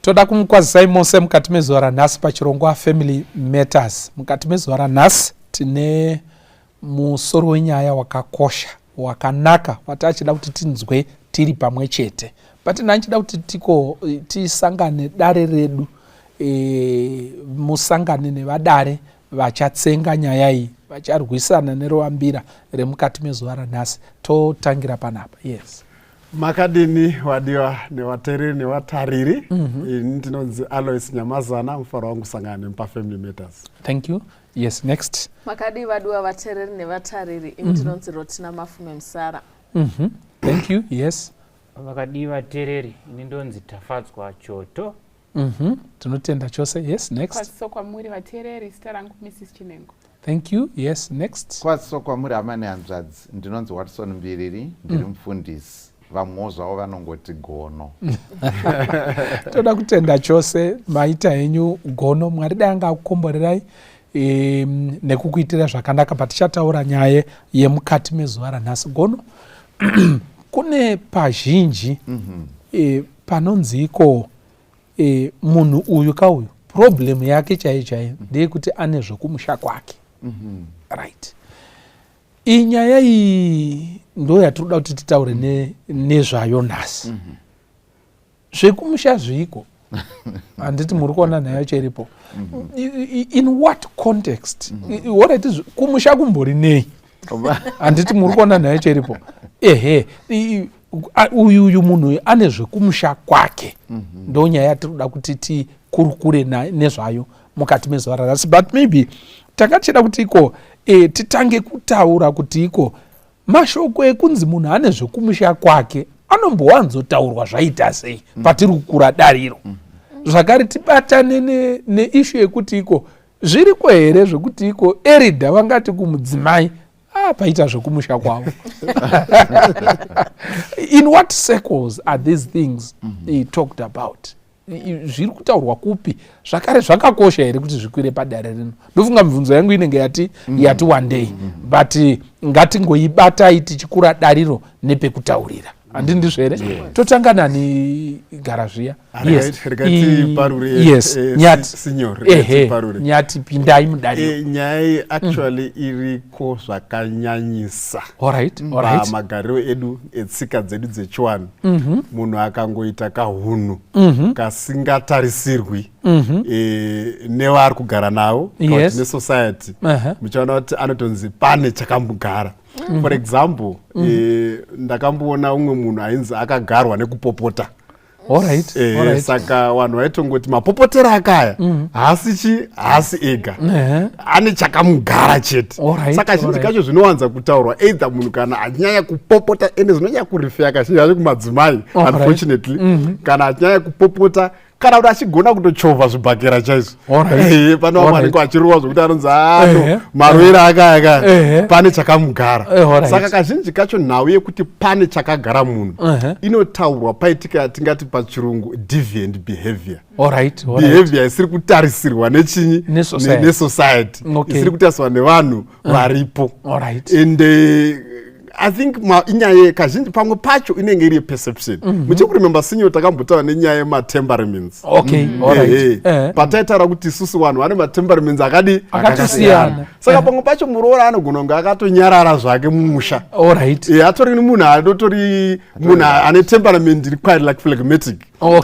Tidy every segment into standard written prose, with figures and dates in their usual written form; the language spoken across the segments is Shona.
Toda kumukwazisai mose mukati mezuva ranhasi pachirongwa Family Matters. Mukati mezuva ranhasi tine musoro wenyaya wakakosha wakanaka watachida kuti tinzwe tiri pamwe chete, but ndanchida kuti tiko tisangane dare redu musangane nevadare vachatsenga nyaya iyi, vacharwisana nerovambira remukati mezuva ranhasi. Totangira panapa. Yes. Makadini wadiwa nevateereri nevatariri? Ini ndinonzi Alois Nyamazana, mufaro wangu kusangana nemi paFamily Matters. Thank you. Yes, next. Makadii vadiwa vateereri nevatariri? Ini ndinonzi Rotina Mafume Musara. Thank you. Yes. Vakadii vateereri? Ini ndonzi Tafadzwa Choto. Tinotenda chose. Yes, next. Kwaziso kwamuri vateereri, zita rangu Mrs Chinengo. Thank you. Yes, next. Kwaziso kwamuri hama nehanzvadzi, ndinonzi Watson Mbiriri, ndiri mufundisi, vamwewo zvavo vanongoti Gono. Toda kutenda chose, maita henyu Gono. Mwari dai anga akukomborerai nekukuitira zvakanaka patichataura nyaya yemukati mezuva ranhasi. Gono, kune pazhinji panonzi iko munhu uyu kauyu problem yake chaiyo chaiyo ndeyekuti ane zvekumusha kwake. Right, iyi nyaya iyi ndo yatinoda kuti titaure nezvayo nhasi. Zvekumusha zviko, handiti muri kuona nyaya yacho iripo? In what context? Alright, kumusha kumbori nei, handiti muri kuona nyaya yacho iripo? Ehe, uyu munhu uyu ane zvekumusha kwake. Ndo nyaya yatiri kuda kuti tikurukure nezvayo mukati mezuva ranhasi, but maybe tanga tichida kuti iko titange kutaura kuti iko mashoko ekunzi munhu ane zvekumusha kwake anombowanzotaurwa zvaita sei patiri kukura dariro. Zvakare tibatane neissue yekuti iko zviriko here zvekuti iko elder vangati kumudzimai, "Ah, paita zvekumusha kwavo"? In what circles are these things talked about? Zviri kutaurwa kupi? Zvakare zvakakosha here kuti zvikwire padare rino? Ndofunga mibvunzo yangu inenge yati wandei, but ngatingoibatai tichikura dariro nepekutaurira, handi ndizvo here? Totanga nani, gara zviya? Yes. Regai tiparure, Yes, Nyati. Signor, regai Ehe. tiparure. Nyati, pindai mudariro. Nyaya iyi actually iriko zvakanyanyisa All right. pamagariro edu etsika dzedu dzechiwanhu. Munhu akangoita kahunhu kasingatarisirwi nevaari kugara navo kana kuti nesociety, muchaona kuti anotonzi pane chakamugara. For example, ndakamboona umwe munhu ainzi akagarwa nekupopota. Saka vanhu vaitongoti mapopotero akaya haasi chi haasi ega, ane chakamugara chete. Saka zhinji kacho zvinowanza kutaurwa either munhu kana achinyanya kupopota, ende zvinonyanya kurefer kazhinji kacho kumadzimai, unfortunately, kana achinyanya kupopota kana kuti achigona kutochovha zvibhakera chaizvo. Pane vamwe vanenge vachirohwa zvokuti anonzi ano marwere akaya akaya, pane chakamugara. Saka kazhinji kacho nhau yekuti pane chakagara munhu inotaurwa paitika tingati pachirungu deviant behavior, behavior isiri kutarisirwa nechinyi? Nesociety. Nesociety, isiri kutarisirwa nevanhu varipo. And I think inyaya kazhinji pamwe pacho inenge iri yeperception. Muchikuremember, signor, takambotaura nenyaya yematemperaments. All right. Pataitaura kuti isusu vanhu vane matemperaments akadi Akatosiyana. Saka pamwe pacho muroora anogona kunge akatonyarara zvake mumusha. Atori munhu anotori munhu ane temperament iri quite like phlegmatic.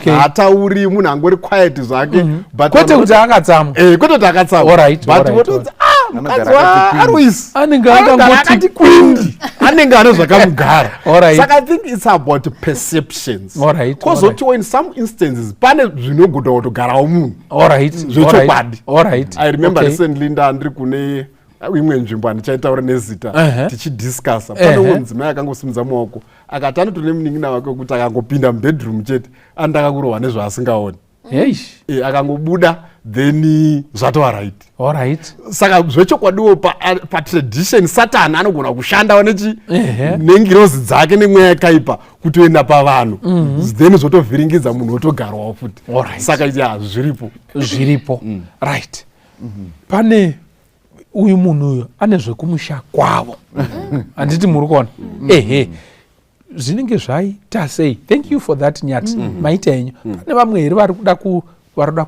Haatauri, munhu angori quiet zvake, but Kwete kuti akatsamwa. Kwete kuti akatsamwa, but wotonzi, "Ah, mukadzi Anogara akati kwindi. waArois Anenge anogara akangoti akati kwindi, anenge ane zvakamugara." Saka I think it's about perceptions. Kwozotiwo in some instances pane zvinogona kutogarawo munhu zvechokwadi. I remember recently ndandiri kune imwe nzvimbo, handichaitaura nezita, tichidiscussa, pane umwe mudzimai akangosimudza maoko akati anotori nemunin'ina wake wekuti akangopinda mubedroom chete anotanga kurohwa nezvaasingaoni. Eish. Akangobuda then zvatova right. Saka zvechokwadiwo patradition Satan anogona kushandawo nechi nengirozi dzake nemweya yakaipa kutoenda pavanhu, then zvotovhiringidza munhu, wotogarwawo futi. Saka ya, zviripo. Zviripo, right. Pane uyu munhu uyu ane zvekumusha kwavo, handiti muri kuona? Ehe. Zvinenge zvaita sei? Thank you for that, Nyati. Maita henyu. Pane vamwe here vari kuda ku vari kuda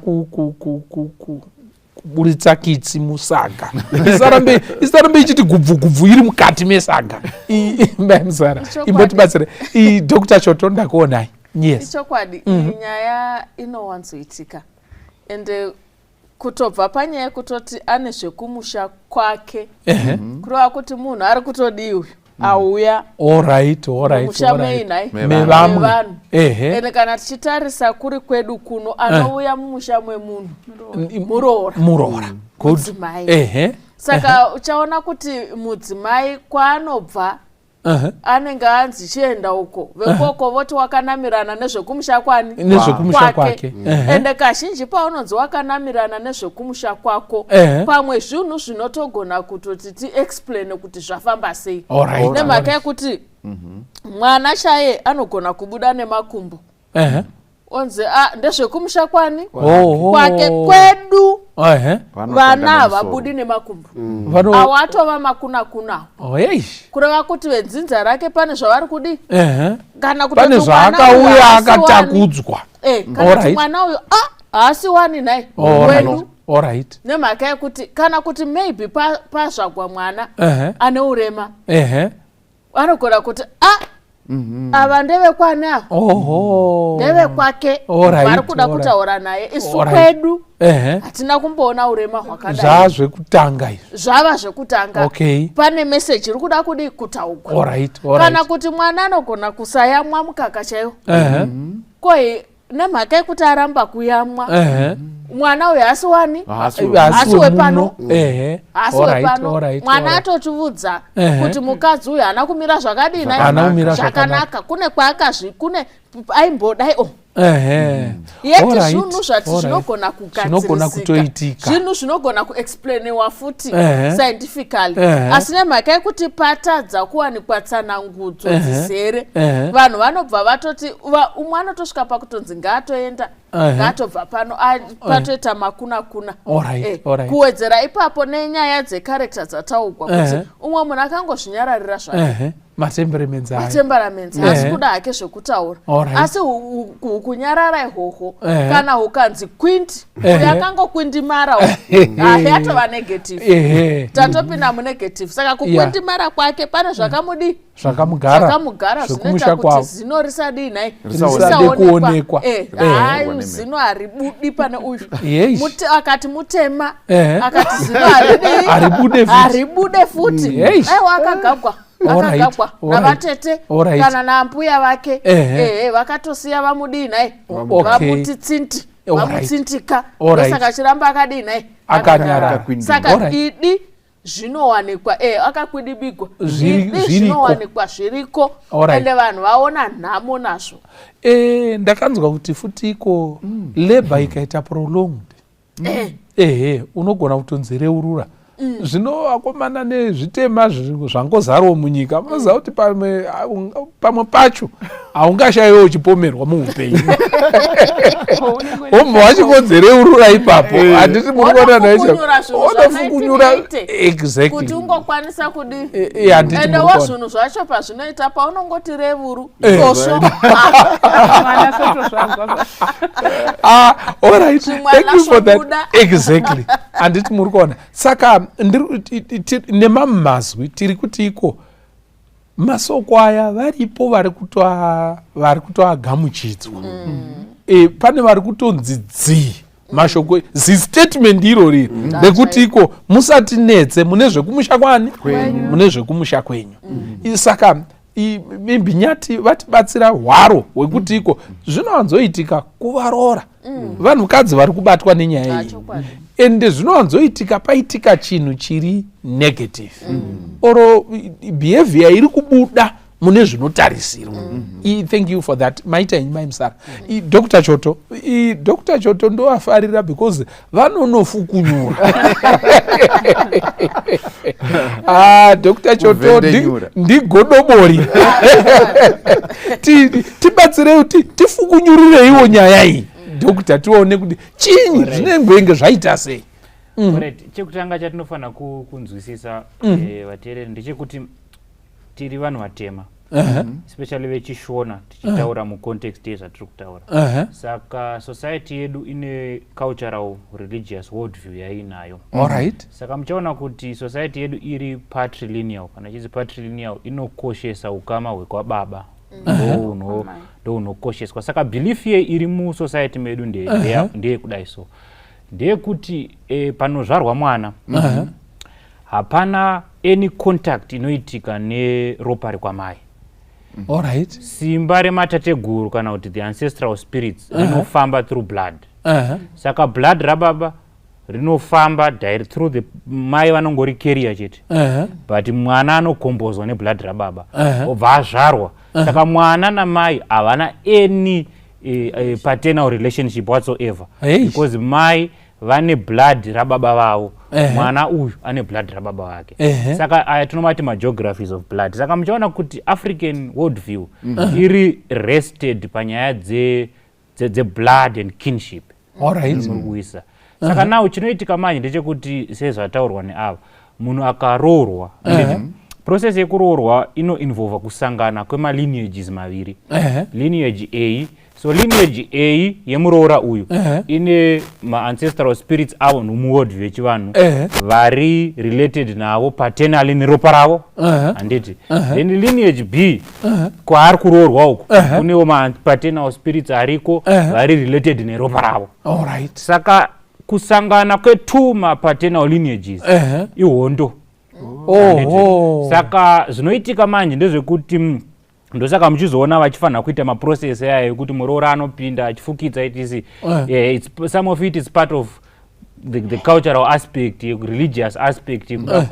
kuburitsa kitsi musaga, isarambe ichiti gubvu gubvu iri mukati mesaga? Mai Musara, imbotibatsire. Dr Choto, ndakuonai. Yes. Ichokwadi, iyi nyaya inowanzoitika, ende kutobva panyaya yekutoti ane zvekumusha kwake, kureva kuti munhu ari kutodii uyu auya Alright musha meinai? Mevamwe. Mevanhu. Ende kana tichitarisa kuri kwedu kuno, anouya mumusha mwemunhu muroora. Muroora, good. Mudzimai. Saka uchaona kuti mudzimai kwaanobva anenge anzi chienda uko, vekoko voti wakanamirana nezvekumusha kwani? Nezvekumusha kwake. Ende kazhinji paunonzi wakanamirana nezvekumusha kwako, pamwe zvinhu zvinotogona kutoti tiexplaine kuti zvafamba sei, nemhaka yekuti mwana chaiye anogona kubuda nemakumbo, onzi a ndezvekumusha kwani? Kwake. Kwedu vana havabudi nemakumbo. Awo atova makuna kuna. Oh, eish. Kureva kuti vedzinza rake pane zvavari kudi kana Pane kutoti mwana uyu zvaakauya haasi wani. akatakudzwa. Kana kuti mwana uyu a haasi wani nhai wedu, nemhaka yekuti kana kuti maybe pazvagwa mwana ane urema, anogona kuti a ava ndevekwani ava? Ndevekwake. Vari kuda kutaura naye. Isu kwedu hatina kumboona urema hwakadai. Zvazvekutanga izvi. Zvava zvekutanga. Pane meseji iri kuda kudi kutaugwa. Kana kuti mwana anogona kusayamwa mukaka chaiwo. Koi nemhaka yekuti aramba kuyamwa, mwana uyu haasi wani? Haasi. Haasi wepano. Wemuno. Haasi wepano. Mwana atotiudza kuti mukadzi uyu haana kumira zvakadini? Haana kumira. Zvakanaka. Kune kwaakazvi, kune aimbodai o yeti. Zvinhu zvati zvinogona Zvinogona kugadzirisika. Kutoitika. Zvinhu zvinogona kuexplainiwa futi scientifically, asi nemhaka yekuti patadza kuwanikwa tsanangudzo dzizere, vanhu vanobva vatoti umwe anotosvika pakutonzi ngaatoenda, ngaatobva pano, patoita makuna kuna. Kuwedzera ipapo nenyaya dzecharacter dzataugwa, kuti umwe munhu akangozvinyararira zvake, Matemperaments ayo. Matemperaments, haasi kuda hake zvekutaura, asi kunyarara ihwohwo, kana hukanzi kwindi, uyo akangokwindimara, yatova negative. Tatopinda munegative. Saka kukwindimara kwake pane zvakamudi Zvakamugara. Zvakamugara Zvekumusha zvinoita kuti kwavo. zino risadii nhai? Risade kuonekwa. Hayi, zino haribudi pane uyu. Akati mutema, akati zino haridii? Haribude futi. Haribude futi. Aiwa, akagagwa, akagagwa navatete kana naambuya vake. Ehe, vakatosiya vamudii nhai? Vamuti tsinti, vamutsintika. Saka chiramba akadii nhai? Akanyarara. Akakwindima. Saka idi zvinowanikwa, akakwidibigwa. Idi Zviriko. zvinowanikwa, zviriko. Ende vanhu vaona nhamo nazvo. Ndakanzwa kuti futi iko labour ikaita prolonged, ehe, unogona kutonzi reurura. Zvino vakomana nezvitema zvangozarawo munyika, munoziva kuti pamwe pacho haungashayiwo uchipomerwa muupenyu, wobva wachingonzereurura ipapo. Handiti muri kuona naicho? Wonofukunyura zvinhu Wonofukunyura. zva 1980 kuti ungokwanisa kudi. Handiti Ende muri wo kuona? Zvinhu zvacho pazvinoita, paunongoti revuru, tosvo. Mwana sotozvazwa. Ah, all right. Zvimwana Thank you for that. zvobuda. Exactly. Handiti muri kuona? Saka nemamwe mazwi tiri kuti iko masoko aya varipo vari kutoagamuchidzwa. Pane vari kutonzi dzii mashoko, zistatement irori rekuti iko musatinetse mune zvekumusha kwani? Mune zvekumusha kwenyu. Saka maybe Nyati vatibatsira hwaro hwekuti iko zvinowanzoitika kuvarora, vanhukadzi vari kubatwa nenyaya iyi. Chokwadi. Ende zvinowanzoitika paitika chinhu chiri negative or behavior iri kubuda mune zvinotarisirwa. Thank you for that. Maita henyu, Mai Musara. Dr Choto, Dr Choto ndovafarira because vanonofukunyura. Ah, Dr Choto Kuvhendenyura. ndigodobori. Tibatsirei, tifukunyurireiwo nyaya iyi, Doctor, tione kuti chinyi zvinengwenge zvaita sei. Alright, chekutanga chatinofanira kunzwisisa, vateereri, ndechekuti tiri vanhu vatema. Especially vechishona, tichitaura mucontext yezvatiri kutaura. Saka society yedu ine cultural religious worldview yainayo. Saka muchaona kuti society yedu iri patrilineal. Kana chizi patrilineal, inokoshesa ukama hwekwababa, ndo hunokosheswa. Saka belief ye iri musociety medu ndeyekudai so, ndeyekuti panozvarwa mwana hapana any contact inoitika neropa rekwamai. Simba rematateguru, kana kuti the ancestral spirits, rinofamba through blood. Saka blood rababa rinofamba direct through the mai, vanongori carrier chete, but mwana anokombozwa neblood rababa, obva azvarwa. Saka mwana namai havana any paternal relationship whatsoever, because mai vane blood rababa vavo, mwana uyu ane blood rababa vake. Saka aya tinomati mageographies of blood. Saka muchaona kuti African world view iri rested panyaya dzeblood and kinship. Muri kuisa. Saka now chinoitika manje ndechekuti, sezvataurwa neava, munhu akaroorwa, process yekuroorwa inoinvolva kusangana kwemalineages maviri. Lineage A, so lineage A yemuroora uyu ine maancestral spirits avo nomuworld vechivanhu vari related navo paternally neropa ravo, handiti? Then lineage B, kwaari kuroorwa uku, kunewo mapaternal spirits ariko vari related neropa ravo. Saka kusangana kwetwo mapaternal lineages ihondo. Saka zvinoitika manje ndezvekuti ndosaka muchizoona vachifanira kuita maprocess aya ekuti muroora anopinda achifukidza, etc. Yeah, some of it is part of the cultural aspect, religious aspect yekuda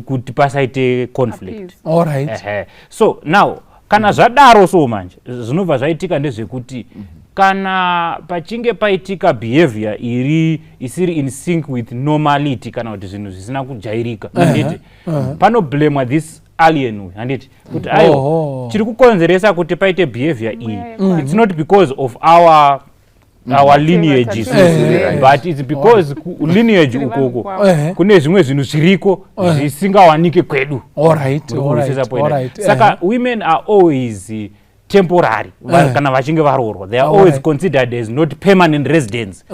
kuti pasaite conflict. Ehe. So now kana zvadaro, so manje zvinobva zvaitika ndezvekuti kana pachinge paitika behavior iri isiri in sync with normality, kana kuti zvinhu zvisina kujairika, handiti panoblamwa this alien uyu, handiti, kuti aiwa, chiri kukonzeresa kuti paite behavior iyi, it's not because of our lineage but it's because lineage Tiri vanhu ukoko kwavo. Kune zvimwe zvinhu zviriko zvisingawanike kwedu. Muri kunzwisisa point? Saka women are always temporary kana vachinge varoorwa, they are always considered as not permanent residents.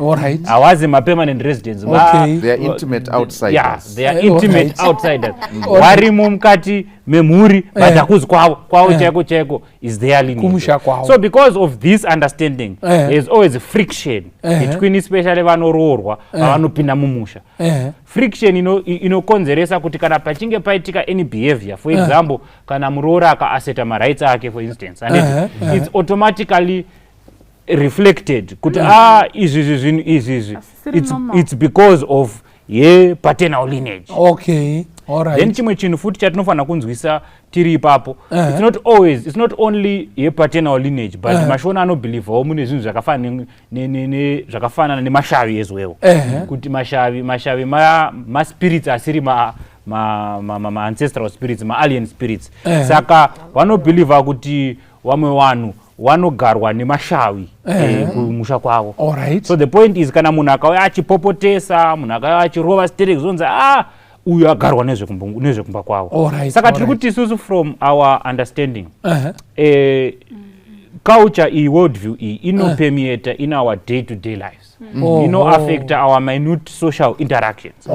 Havazi mapermanent residents. They are intimate outsiders. Yeah, they are intimate outsiders varimo mukati memhuri, but hakuzi kwavo kwavo chaiko chaiko is their lineage. Kumusha kwavo. So because of this understanding, there's always friction between, especially vanoroorwa vavanopinda mumusha. Friction inokonzeresa kuti kana pachinge paitika any behavior, for example, kana muroora akaasserta marights ake, for instance, handiti, it's automatically reflected kuti ah, izvizvi zvinhu izvizvi Asisiri normal. it's because of ye-paternal lineage. Then chimwe chinhu futi chatinofanira kunzwisa tiri ipapo, it's not always, it's not only ye-paternal lineage, but mashona anobhilivhawo mune zvinhu zvakafanana nemashavi as well, kuti mashavi maspirits asiri ma-ancestral spirits, ma-alien spirits. Saka vanobhilivha kuti vamwe vanhu vanogarwa nemashavi kumusha kwavo. So the point is, kana munhu akauya achipopotesa, munhu akauya achirova sterek, zvonzi, "Ah, uyu agarwa nezvekumba kwavo." Saka tiri kuti isusu, from our understanding, culture iyi, worldview iyi, inopermeata in our day to day lives, inoaffecta our minute social interactions.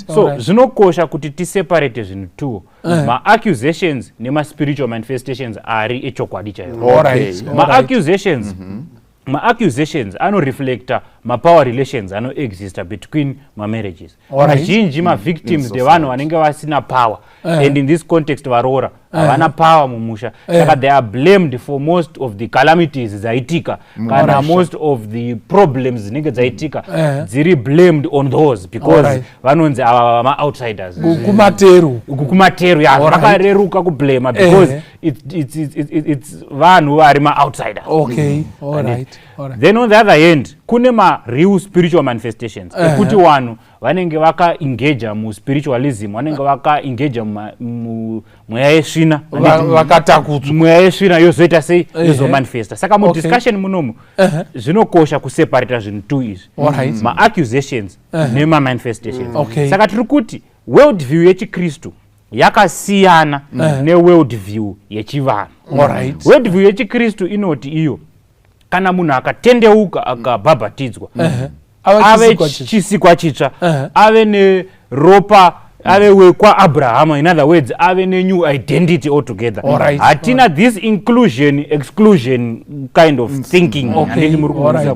So zvinokosha kuti tiseparate zvinhu two, maaccusations nemaspiritual manifestations ari echokwadi chaivo. Maaccusations anoreflecta mapower relations anoexista between mamarriages. Kazhinji mavictims In ndevanhu vanenge vasina power, and in this context varoora havana power mumusha. Saka they are blamed for most of the calamities dzaitika, kana most of the problems dzinenge dzaitika dziri blamed on those, because vanonzi ava vamaoutsiders. Kumateru. Kumateru, ya. Vakareruka kublama because it's vanhu vari maoutsiders. Then on the other hand, kune mareal spiritual manifestations ekuti vanhu vanenge vakaengaja muspiritualism, vanenge vakaengaja mumweya yesvina. Vakatakudzwa. Mweya yesvina yozoita sei? Yozomanifesta. Saka mudiscussion munomu zvinokosha kuseparata zvinhu two izvi, maaccusations nemamanifestations. Saka tiri kuti world view yechikristu Yakasiyana neworld view yechivanhu. World view yechikristu inoti iyo kana munhu akatendeuka, akabhabhatidzwa, ave chisikwa chitsva, ave neropa, ave wekwaAbrahama, in other words, ave nenew identity altogether. Hatina this inclusion exclusion kind of thinking. Handiti muri kuonesa?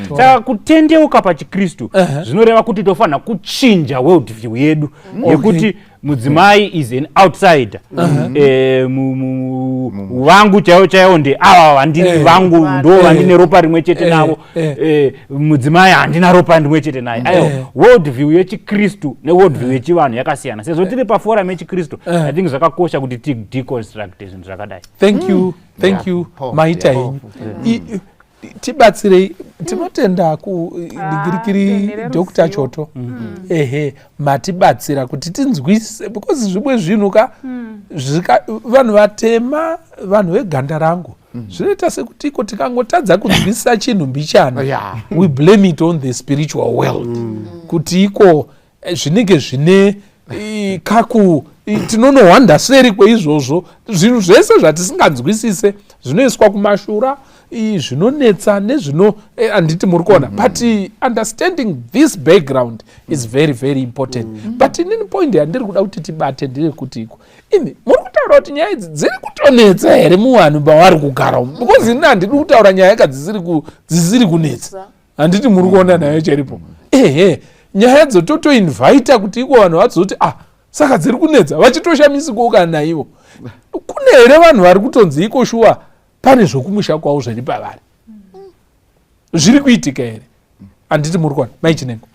Saka kutendeuka pachikristu zvinoreva kuti tofanira kuchinja world view yedu yekuti mudzimai is an outsider. Vangu chaivo chaivo ndeava vandini, vangu ndo vandine ropa rimwe chete navo. Mudzimai handina ropa rimwe chete naye. Aiwa, world view yechikristu neworld view yechivanhu yakasiyana. Sezvo tiri paforum yechikristu, I think zvakakosha kuti tideconstruct zvinhu zvakadai. Thank you, thank you. Maita henyu. Tibatsirei, tinotenda kudigirikiri. Tene Dr reruzivo. Choto, ehe, matibatsira kuti tinzwisise, because zvimwe zvinhu ka vanhu vatema, vanhu veganda rangu, zvinoita sekuti iko tikangotadza kunzwisisa chinhu mbichana, we blame it on the spiritual world, kuti iko zvinenge zvine kaku tinonohwanda seri kweizvozvo. Zvinhu zvese zvatisinganzwisise zvinoiswa kumashura, zvinonetsa nezvino, handiti muri kuona? But understanding this background is very very important. But inini point yandiri kuda kuti tibate ndeyekuti iko imi muri kutaura kuti nyaya idzi dziri kutonetsa here muvanhu mavari kugara umu? Because inini handidi kutaura nyaya ka dzisiri kunetsa, handiti muri kuona nayo cheripo? Ehe, nyaya dzototoinvita kuti iko vanhu vadzoti, ah, saka dziri kunetsa, vachitoshamisikawo kana naivo. Kune here vanhu vari kutonzi iko shuwa pane zvokumusha kwavo zviri pavari, zviri kuitika here? Handiti muri kuona, maichinengo?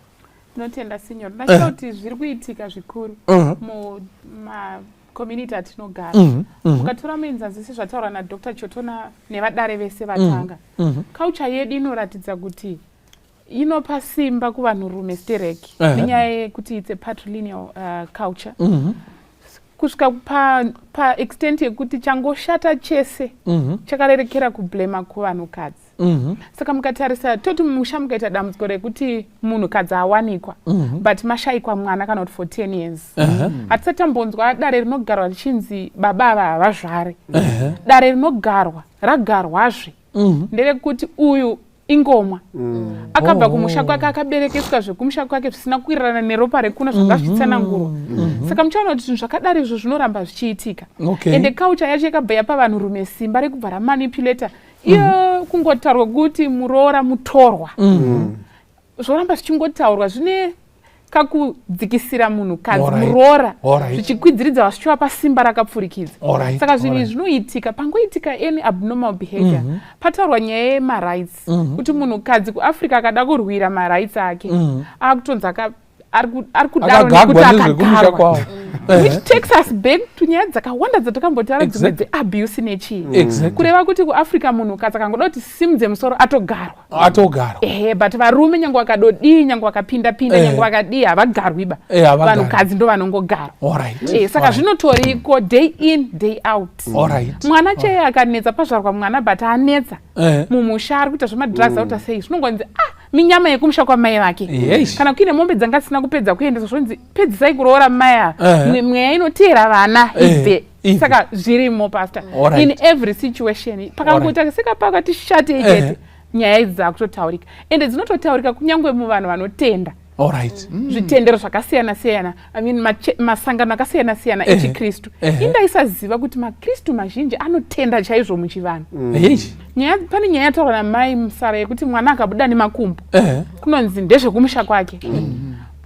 Tinotenda, signor. Ndachida kuti zviri kuitika zvikuru mumacommunity atinogara. Mukatora muenzaniso sezvataurwa naDr Chotona nevadare vese vatanga, culture yedu inoratidza kuti inopa simba kuvanhurume stereki nenyaya yekuti it's a patrilineal culture, kusvika paextent pa yekuti changoshata chese chakarerekera kublema kuvanhukadzi. Saka mukatarisa, toti mumusha mukaita dambudziko rekuti munhukadzi awanikwa, but mashayikwa mwana kana kuti for 10 years, hatisati tambonzwa dare rinogarwa richinzi baba ava havazvare. Dare rinogarwa ragarwazve nderekuti uyu ingomwa akabva kumusha kwake, akaberekeswa zvekumusha kwake zvisina kuwirirana neropa rekuno zvanga zvichitsanangurwa. Saka muchaona kuti zvinhu zvakadaro izvo zvinoramba zvichiitika. Ende culture yacho yakabva yapa vanhurume simba rekubva ramanipulata iyo kungotaurwa kuti muroora mutorwa, zvoramba zvichingotaurwa zvine kakudzikisira munhukadzi, muroora, zvichikwidziridza, zvichivapa simba rakapfurikidza. Saka zvinhu izvi zvinoitika pangoitika any abnormal behavior. Pataurwa nyaya yemarights, kuti munhukadzi kuAfrica akada kurwira marights ake, akutonzi ari kudaro nekuti Akagagwa nezvekumusha akagarwa, kwavo. Which takes us back to nyaya dzakawanda dzatakambotaura, dzimwe dzeabuse nechii. Kureva kuti kuAfrica munhukadzi akangoda kuti simudze musoro, atogarwa. Atogarwa. Ehe, but varume nyange vakadodii, nyange vakapinda pinda, nyange vakadii, havagarwi ba. Havagarwi. Vanhukadzi ndo vanongogarwa. Saka zvinotoriko day in, day out. Mwana chaiye akanetsa, pazvarwa mwana but anetsa mumusha, ari kuita zvemadrugs, akuita sei, zvinongonzi, ah, minyama yekumusha kwamai vake. Kana kuine mombe dzanga dzisina kupedza kuendeswa, zvonzi pedzisai kuroora mai ava. Mweya inoteera vana ibve. Ibve. Saka zvirimo, pastor, in every situation. Pakangoita sekapakati shatei chete, nyaya idzi dzakutotaurika, ende dzinototaurika kunyange muvanhu vanotenda zvitendero zvakasiyana siyana, I mean, masangano akasiyana siyana echikristu. Indaisaziva kuti makristu mazhinji anotenda chaizvo muchivanhu. Nyaya, pane nyaya yataurwa namai Musara yekuti mwana akabuda nemakumbo, kunonzi ndezvekumusha kwake,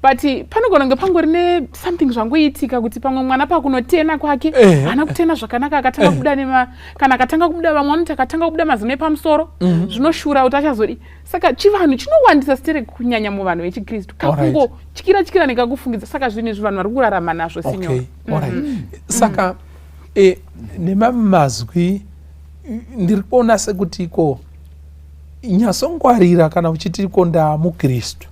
but panogona kunge pangori nesomething zvangoitika kuti pamwe mwana pakunotena kwake haana kutena zvakanaka, akatanga kubuda nema, kana akatanga kubuda, vamwe vanoti akatanga kubuda mazino epamusoro, zvinoshura kuti achazodi. Saka chivanhu chinowandisa sitere, kunyanya muvanhu vechikristu, kakungotyira tyira nekakufungidza. Saka zvinhu izvi vanhu vari kurarama nazvo, signor. Okay, alright. Saka nemamwe mazwi, ndiri kuona sekuti iko nyasongwarira kana uchiti iko ndamukristu,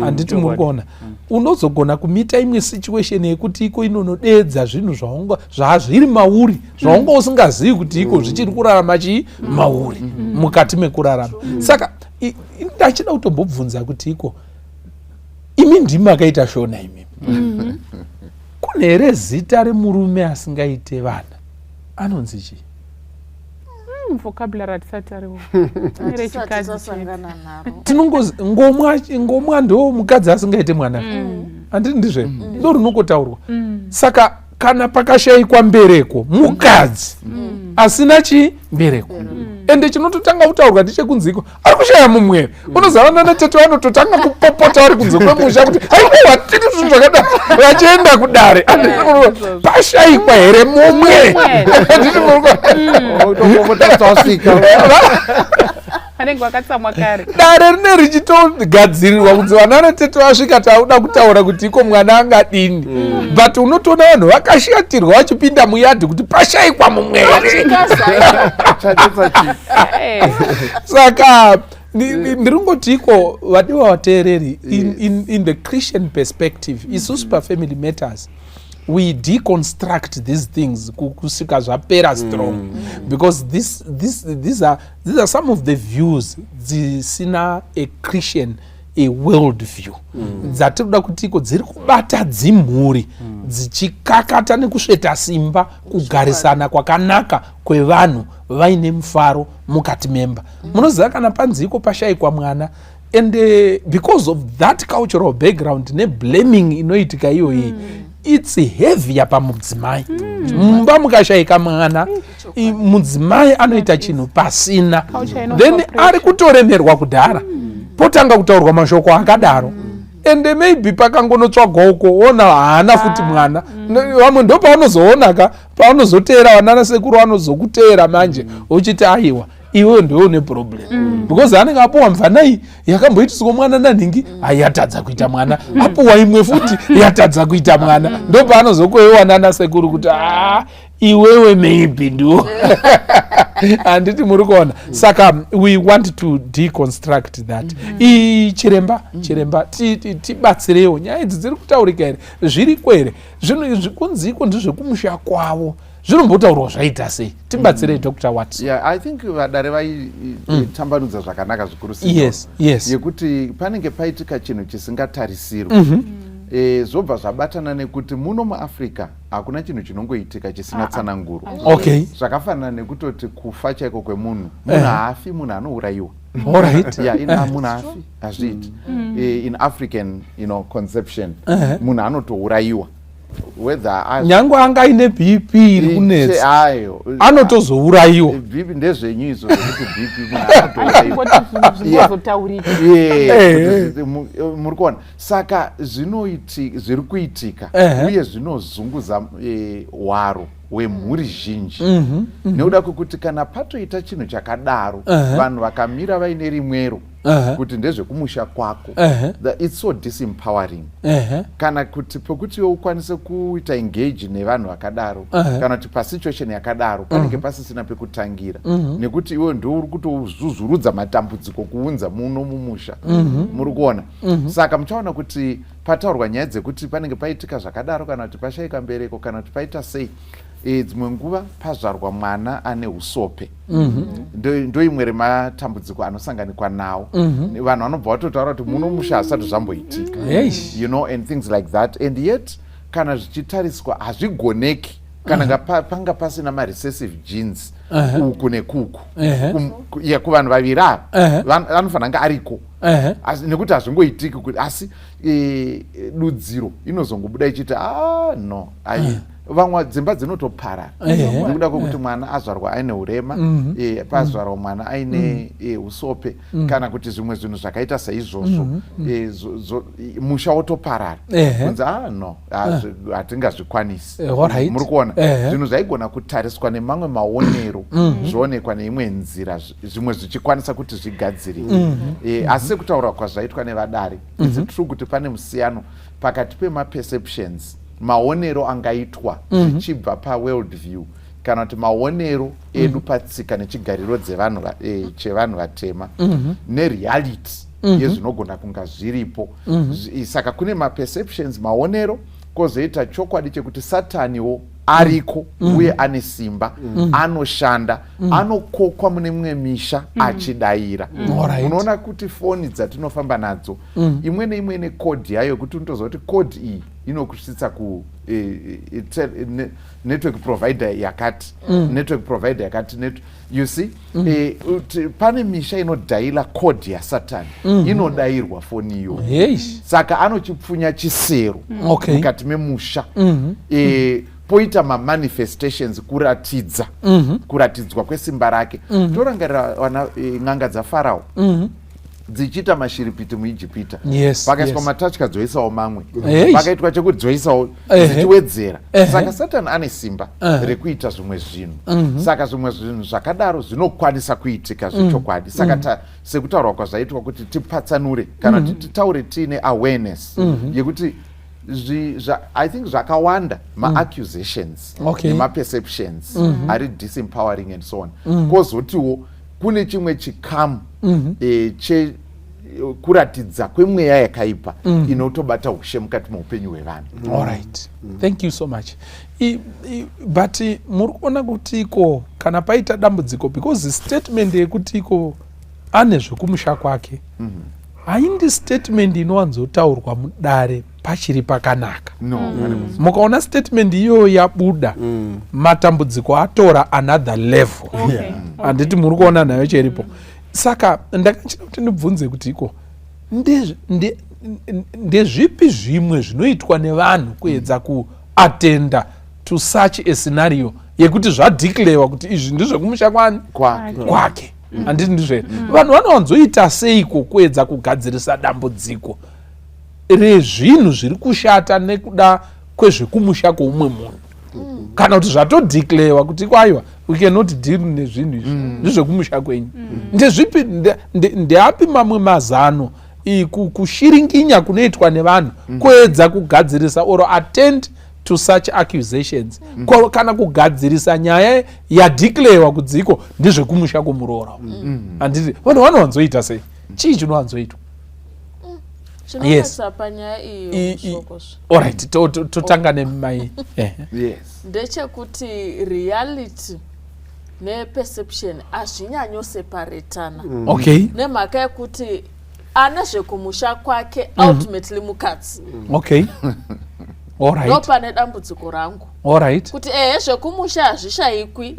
handiti muri kuona? Unozogona kumita imwe situation yekuti iko inonodedza zvinhu zvaunga zvazviri mauri, zvaunga usingazivi kuti iko zvichiri kurarama chii mauri mukati mekurarama. Saka ndachida kutombobvunza kuti iko imi ndimi makaita shona imimi, kune Pane here zita remurume asingaite vana anonzi chii? Vocabulary hatisati ariwo. Rechikadzi tasangana naro. Tinongozi ngomwa, ngomwa ndo mukadzi asingaite mwana. Handiti ndizvo? Ndo rinongotaurwa. Saka kana pakashayikwa mbereko, mukadzi asina chi mbereko, ende chinototanga kutaurwa ndechekunziko ari kushaya mumwere. Unoziva vana tete vanototanga kupopota vari kunze kwemusha kuti aiwa, tiri zvinhu zvakadai, vachienda kudare. Pashayikwa here mumwe? Handiti Utopopota wasvika. Vanenge vakatsamwa kare. Dare rine richitogadzirirwa kunzi vana natete vasvika, tauda kutaura kuti iko mwana angadini, but unotoona vanhu vakashatirwa vachipinda muyadhi kuti pashayikwa mumwe here. Chanetsa chii? Saka ndiri ngoti iko, vadiwa vateereri, in the Christian perspective, isusu pafamily matters we deconstruct these things kusvika zvapera strong, because these are some of the views dzisina a Christian a world view dzatiri kuda kuti iko dziri kubata dzimhuri dzichikakata nekusveta simba kugarisana kwakanaka kwevanhu vaine mufaro mukati memba. Munoziva kana panziko pashayikwa mwana, and because of that cultural background neblaming inoitika iyoyi, it's heavier pamudzimai. Mumba mukashayika mwana, mudzimai anoita chinhu pasina. Culture inopa Then pressure. Ari kutoremerwa kudhara, potanga kutaurwa mashoko akadaro, ende maybe pakangonotsvagwa uko ona haana futi mwana. Vamwe ndo paanozoona ka, paanozoteera vana nasekuru, vanozokuteera manje uchiti aiwa, iwewe ndiwe une problem, because anenge apuwa mvanai yakamboitiswa mwana nanhingi, ayatadza kuita mwana, apuwa imwe futi yatadza kuita mwana, ndo paanozokoiwa nanasekuru kuti a iwewe maybe ndiwo. Handiti muri kuona? Saka we want to deconstruct that. Chiremba, chiremba, tibatsireiwo. Nyaya idzi dziri kutaurika here? Zviriko here zvinhu izvi? Kunziko ndezvekumusha kwavo, zvinombotaurwa zvaita sei? Tibatsirei, Dr Watson. Yeah, I think vadare vaitambanudza zvakanaka zvikuru sei. Yekuti panenge paitika chinhu chisingatarisirwi, zvobva zvabatana nekuti muno muAfrica hakuna chinhu chinongoitika chisina tsananguro. Zvakafanana nekutoti kufa chaiko kwemunhu, munhu haafi, munhu anourayiwa. Yeah, munhu haafi, hazviiti. In African conception, munhu anotourayiwa whether Nyange anga aine BP iri kunetsa, ayo anotozourayiwa. BP ndezvenyu izvo zvekuti BP, munhu anotourayiwa. Ngoti zvinhu zvingozotaurika. Kuti muri kuona, saka zviri kuitika uye zvinozunguza hwaro hwemhuri zhinji nekuda kwekuti kana patoita chinhu chakadaro, vanhu vakamira vaine rimwero kuti ndezvekumusha kwako. It's so disempowering kana kuti pekuti iwe ukwanise kuita engage nevanhu vakadaro kana kuti pasituation yakadaro panenge pasisina pekutangira, nekuti iwe ndo uri kutozuzurudza matambudziko kuunza muno mumusha. Muri kuona? Saka muchaona kuti pataurwa nyaya dzekuti panenge paitika zvakadaro, kana kuti pashayika mbereko, kana kuti paita sei, dzimwe nguva pazvarwa mwana ane usope. Ndo imwe rematambudziko anosanganikwa nawo. Vanhu vanobva vatotaura kuti muno musha hazvisati zvamboitika and things like that. And yet kana zvichitariswa hazvigoneki kana panga pasina marecessive genes uku nekuku. Yeah, kuvanhu vaviri ava anofanira kunge ariko. Nekuti hazvingoitiki kuti asi dudziro inozongobuda ichiti ah no, ai vamwe dzimba dzinotoparara nekuda kwekuti mwana azvarwa aine urema, pazvarwa mwana aine usope kana kuti zvimwe zvinhu zvakaita saizvozvo, musha wotoparara kunzi ah no, hatingazvikwanisi. Muri kuona? Zvinhu zvaigona kutariswa nemamwe maonero, zvoonekwa neimwe nzira, zvimwe zvichikwanisa kuti zvigadzirike. Asi sekutaura kwazvaitwa nevadare, it's true kuti pane musiyano pakati pemaperceptions, maonero angaitwa zvichibva paworld view kana kuti maonero edu patsika nechigariro dzevanhu chevanhu vatema nereality yezvinogona kunga zviripo. Saka kune maperceptions, maonero, kwozoita chokwadi chekuti Sataniwo Ariko uye ane simba, anoshanda, anokokwa mune mimwe misha achidayira. Unoona kuti foni dzatinofamba nadzo, imwe neimwe ine code yayo, yekuti unotoziva kuti code iyi inokusvitsa ku network provider yakati, network provider yakati you see, pane misha inodhaila code yaSatani, inodayirwa foni iyoyo. Saka anochipfunya chisero mukati memusha, poita mamanifestations, kuratidza kuratidzwa kwesimba rake. Torangarira vana n'anga dzaFarao dzichiita mashiripiti muIjipita. Pakaiswa matatya, dzoisawo mamwe. Pakaitwa chekuti, dzoisawo, dzichiwedzera. Saka Satani ane simba rekuita zvimwe zvinhu. Saka zvimwe zvinhu zvakadaro zvinokwanisa kuitika zvechokwadi. Saka sekutaurwa kwazvaitwa kuti tipatsanure kana kuti titaure tiine awareness yekuti I think zvakawanda maaccusations nemaperceptions ari disempowering and so on. Kwozotiwo kune chimwe chikamu che kuratidza kwemweya yakaipa inotobata ushe mukati meupenyu hwevanhu. Alright, thank you so much. But muri kuona kuti iko kana paita dambudziko, because statement yekuti iko ane zvekumusha kwake haindi statement inowanzotaurwa mudare pachiri pakanaka. No. Mukaona statement iyoyo yabuda, matambudziko atora another level. Handiti muri kuona nayo cheripo? Saka ndakachida kuti ndibvunze kuti iko ndezvipi zvimwe zvinoitwa nevanhu kuedza kuatenda to such a scenario yekuti zvadeclarewa kuti izvi ndezvekumusha kwani? Kwake. Kwake, handiti ndizvo here? Vanhu vanowanzoita seiko kuedza kugadzirisa dambudziko rezvinhu zviri kushata nekuda kwezvekumusha kwoumwe munhu, kana kuti zvatodeclarewa kuti kwaiwa, we cannot deal nezvinhu izvi, ndezvekumusha kwenyu? Ndezvipi, ndeapi mamwe mazano kushiringinya kunoitwa nevanhu kuedza kugadzirisa or attend to such accusations, kana kugadzirisa nyaya yadeclarewa kudziko ndezvekumusha kwomuroora? Handiti vanhu vanowanzoita sei? Chii chinowanzoitwa? Chinonetsa panyaya iyi, Musvokozvo, Alright, totanga nemai. Yes. Ndechekuti reality neperception hazvinyanyoseparetana, nemhaka yekuti ane zvekumusha kwake ultimately mukadzi. Ndo pane dambudziko rangu, kuti ehe, zvekumusha hazvishayikwi,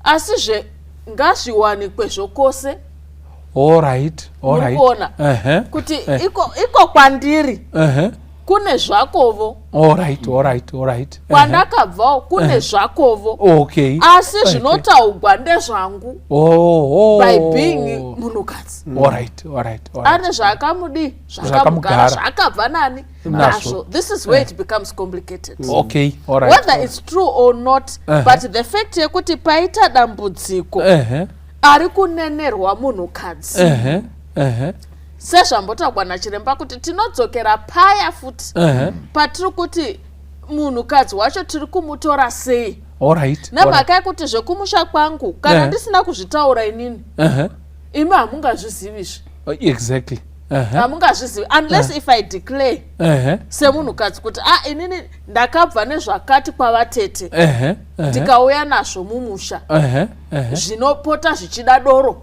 asi zve ngazviwanikwe zvokose. Murikuona kuti iko kwandiri kune zvakovo, kwandakabvawo kune zvakovo, asi zvinotaugwa ndezvangu by being munhukadzi. Ane zvaakamudi, zvakamugara, zvaakabva nani nazvo. This is where it becomes complicated, whether it's true or not, but the fact yekuti paita dambudziko, ari kunenerwa munhukadzi, sezvambotaurwa nachiremba kuti tinodzokera paya futi patiri kuti munhukadzi wacho tiri kumutora sei, nemhaka yekuti zvekumusha kwangu kana ndisina kuzvitaura inini, imi hamungazvizivizve. Hamungazvizivi unless if I declare semunhukadzi kuti a inini ndakabva nezvakati kwavatete, ndikauya nazvo mumusha, zvinopota zvichida doro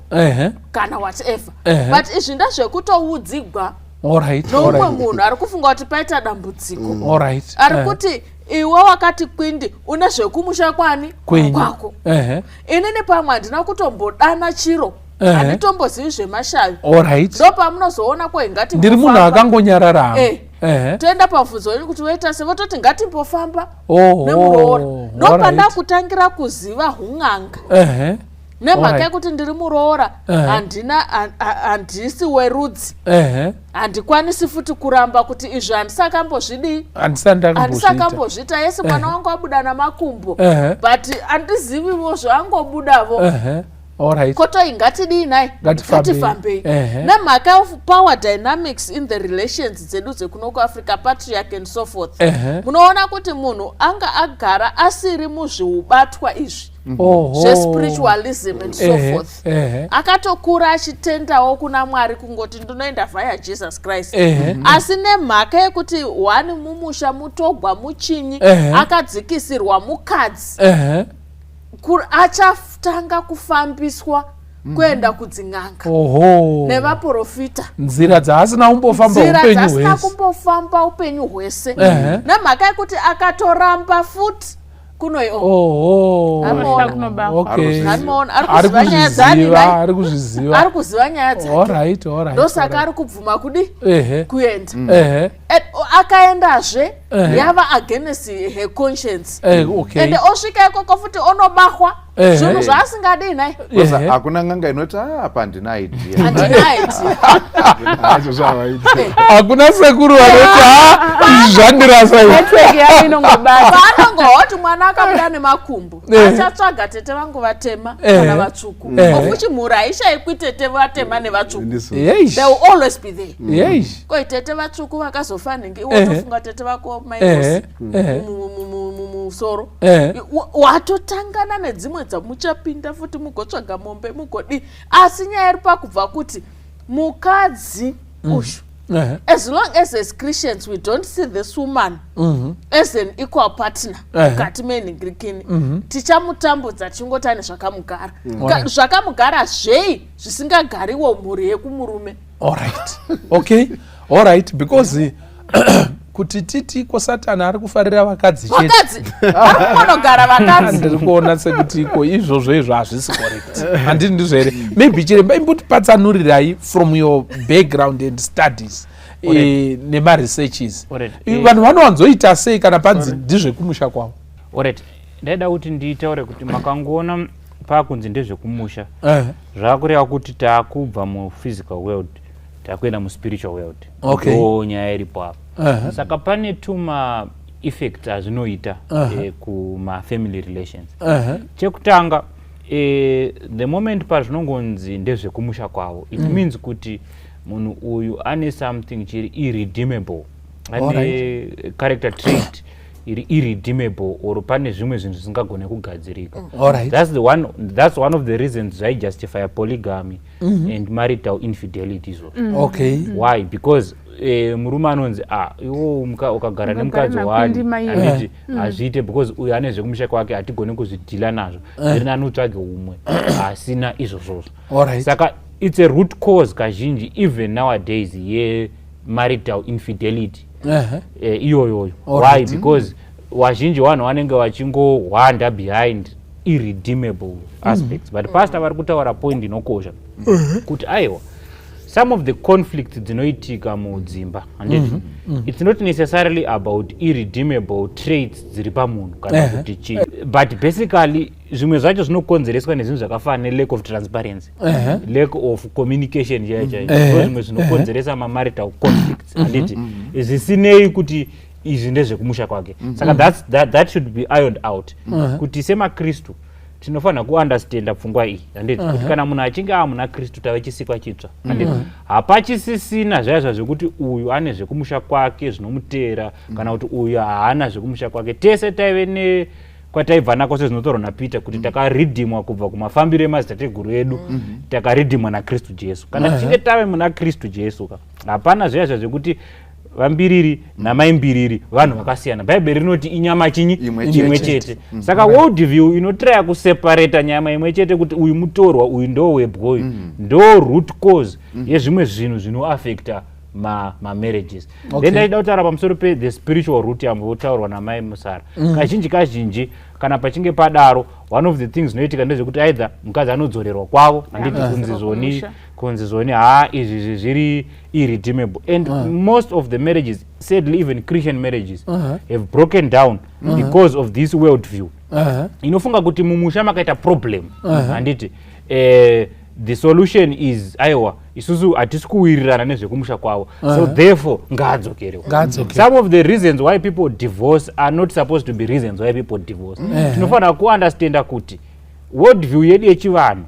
kana whatever. But izvi ndezvekutoudzigwa noumwe munhu ari kufunga kuti paita dambudziko, ari kuti iwe wakati kwindi une zvekumusha kwani? Kwenyu. Kwako. Inini pamwe handina kutombodana chiro, handitombozivi zvemashavi. Ndo pamunozoona ko ingati Ndiri munhu akangonyarara. Toenda pamubvunzo wenyu kuti woita se vototi ngatimbofamba nemuroora. Ndo pandakutangira kuziva hun'anga, nemhaka yekuti ndiri muroora, handina handisi werudzi, handikwanisi futi kuramba kuti izvi handisakambozvidii, handisakambozviita. Yesi, mwana wangu abuda namakumbo, but handizivivo zvaangobudavo. Kotoi ngatidii nai? Ngatifambei. Ngatifambei, nemhaka of power dynamics in the relations dzedu dzekuno kuAfrica, patriarch and so forth. Munoona kuti munhu anga agara asiri muzviubatwa izvi. Zvespiritualism and so forth. Akatokura achitendawo kuna Mwari, kungoti ndinoenda via Jesus Christ, asi nemhaka yekuti one mumusha mutogwa muchinyi, akadzikisirwa mukadzi, achatanga kufambiswa kuenda kudzin'anga nevaprofita. Nzira dzaasina kumbofamba nzira upenyu dzasina hwese. Kumbofamba upenyu hwese, nemhaka yekuti akatoramba futi kunoyo. Anoona. Anoona, ari Ari kuziva nyaya dzani. Kuzviziva. Nhai? Ari kuzviziva. Ari kuziva nyaya dzake. Alright alright Ndosaka ari kubvuma kudi kuenda. Akaendazve, yava against her conscience. Ende osvika ikoko futi onobahwa zvinhu zvaasingadi, nhai. Because hakuna n'anga inoti, "Ah, apa handina idea." Handina idea. Izvo zvavaita. Hakuna sekuru vanoti, "Ha, izvi zvandirasa izvi." Network yavo inongobata. Paanongohoti mwana akabuda nemakumbo, achatsvaga tete vangu vatema kana vatsvuku. Ofuchi mhuri haishayikwi tete vatema nevatsvuku. Ndiso. They will always be there. Koi tete vatsvuku vakazofa nhingi, iwe utofunga tete vako mairosi mumusoro. Watotangana nedzimwe dzamuchapinda futi, mugotsvaga mombe, mugodi. Asi nyaya iri pakubva kuti mukadzi uyu, as long as Christians we don't see this woman as an equal partner mukati menhingirikini, tichamutambudza tichingoti ane zvakamugara. Zvakamugara zvei zvisingagariwo mhuri yekumurume? Alright, okay, alright, because kuti titi ko Satani ari kufarira vakadzi chete. Vakadzi ari kungonogara vakadzi. Ndiri kuona sekuti iko izvozvo izvo hazvisi correct, handiti? Ndizvo here? Maybe chiremba, imbotipatsanurirai from your background and studies nemaresearches. Vanhu vanowanzoita sei kana panzi ndizvekumusha kwavo? Alright, ndaida kuti nditaure kuti makangoona paakunzi ndezvekumusha, zvakureva kuti taakubva muphysical world, takuenda muspiritual world. Ndo nyaya iripo apa. Saka pane tuma effects azvinoita kumafamily relations. Chekutanga, the moment pazvinongonzi ndezvekumusha kwavo, it means kuti munhu uyu ane something chiri irredeemable, ane character trait iri irredeemable, or pane zvimwe zvinhu zvisingagone kugadzirika. That's one of the reasons zvaijustify polygamy and marital infidelity izvozvo. Why? Because murume anonzi, "Ah, iwo ukagara nemukadzi Ukagara wani, nakwindi. handiti hazviite, because uyu ane zvekumusha kwake, hatigoni kuzvidhila nazvo. Zviri nani utsvage umwe asina izvozvozvo." Saka it's a root cause kazhinji, even nowadays, yemarital infidelity iyoyoyo. Why? Because wazhinji vanhu vanenge vachingohwanda behind irredeemable aspects. But pastor vari kutaura point inokosha kuti aiwa, some of the conflicts dzinoitika mudzimba, handiti, it's not necessarily about irredeemable traits dziri pamunhu kana kuti chii, but basically zvimwe zvacho zvinokonzereswa nezvinhu zvakafanana nelack of transparency, lack of communication chaiyo chaiyo. Ndo zvimwe zvinokonzeresa mamarital conflicts, handiti, zvisinei kuti izvi ndezvekumusha kwake. Saka that should be ironed out, kuti semakristu tinofanira kuunderstanda pfungwa iyi, handiti, kuti kana munhu achinge ava muna Kristu, tave chisikwa chitsva, handiti, hapachisisina zvaizva zvekuti uyu ane zvekumusha kwake zvinomuteera kana kuti uyu haana zvekumusha kwake. Tese taive ne kwataibva nako, sezvinotaurwa naPeter kuti takaridhimwa kubva kumafambiro emadzitateguru edu, takaridhimwa naKristu Jesu. Kana tichinge tave muna Kristu Jesu ka, hapana zviya zvekuti vambiriri namaimbiriri vanhu vakasiyana. Bhaibheri rinoti inyama chinyi? Imwe. Imwe chete. Saka world view inotraya kuseparata nyama imwe chete kuti uyu mutorwa, uyu ndo webwa, uyu ndo root cause yezvimwe zvinhu zvinoafecta mamarriages. Then ndaida kutaura pamusoro pe-the spiritual root yambotaurwa namai Musara. Kazhinji kazhinji kana pachinge padaro, one of the things zvinoitika ndezvekuti either mukadzi anodzorerwa kwavo, handiti, kunzi zvoni Kumusha. Kunzi zvoni, ha, izvi zviri irredeemable. And most of the marriages, sadly, even Christian marriages, have broken down because of this world view inofunga kuti mumusha makaita problem, handiti, the solution is, aiwa, isusu hatisi kuwirirana nezvekumusha kwavo, so therefore ngaadzokerewo. Ngaadzokere. Some of the reasons why people divorce are not supposed to be reasons why people divorce. Tinofanira kuunderstanda kuti world view yedu yechivanhu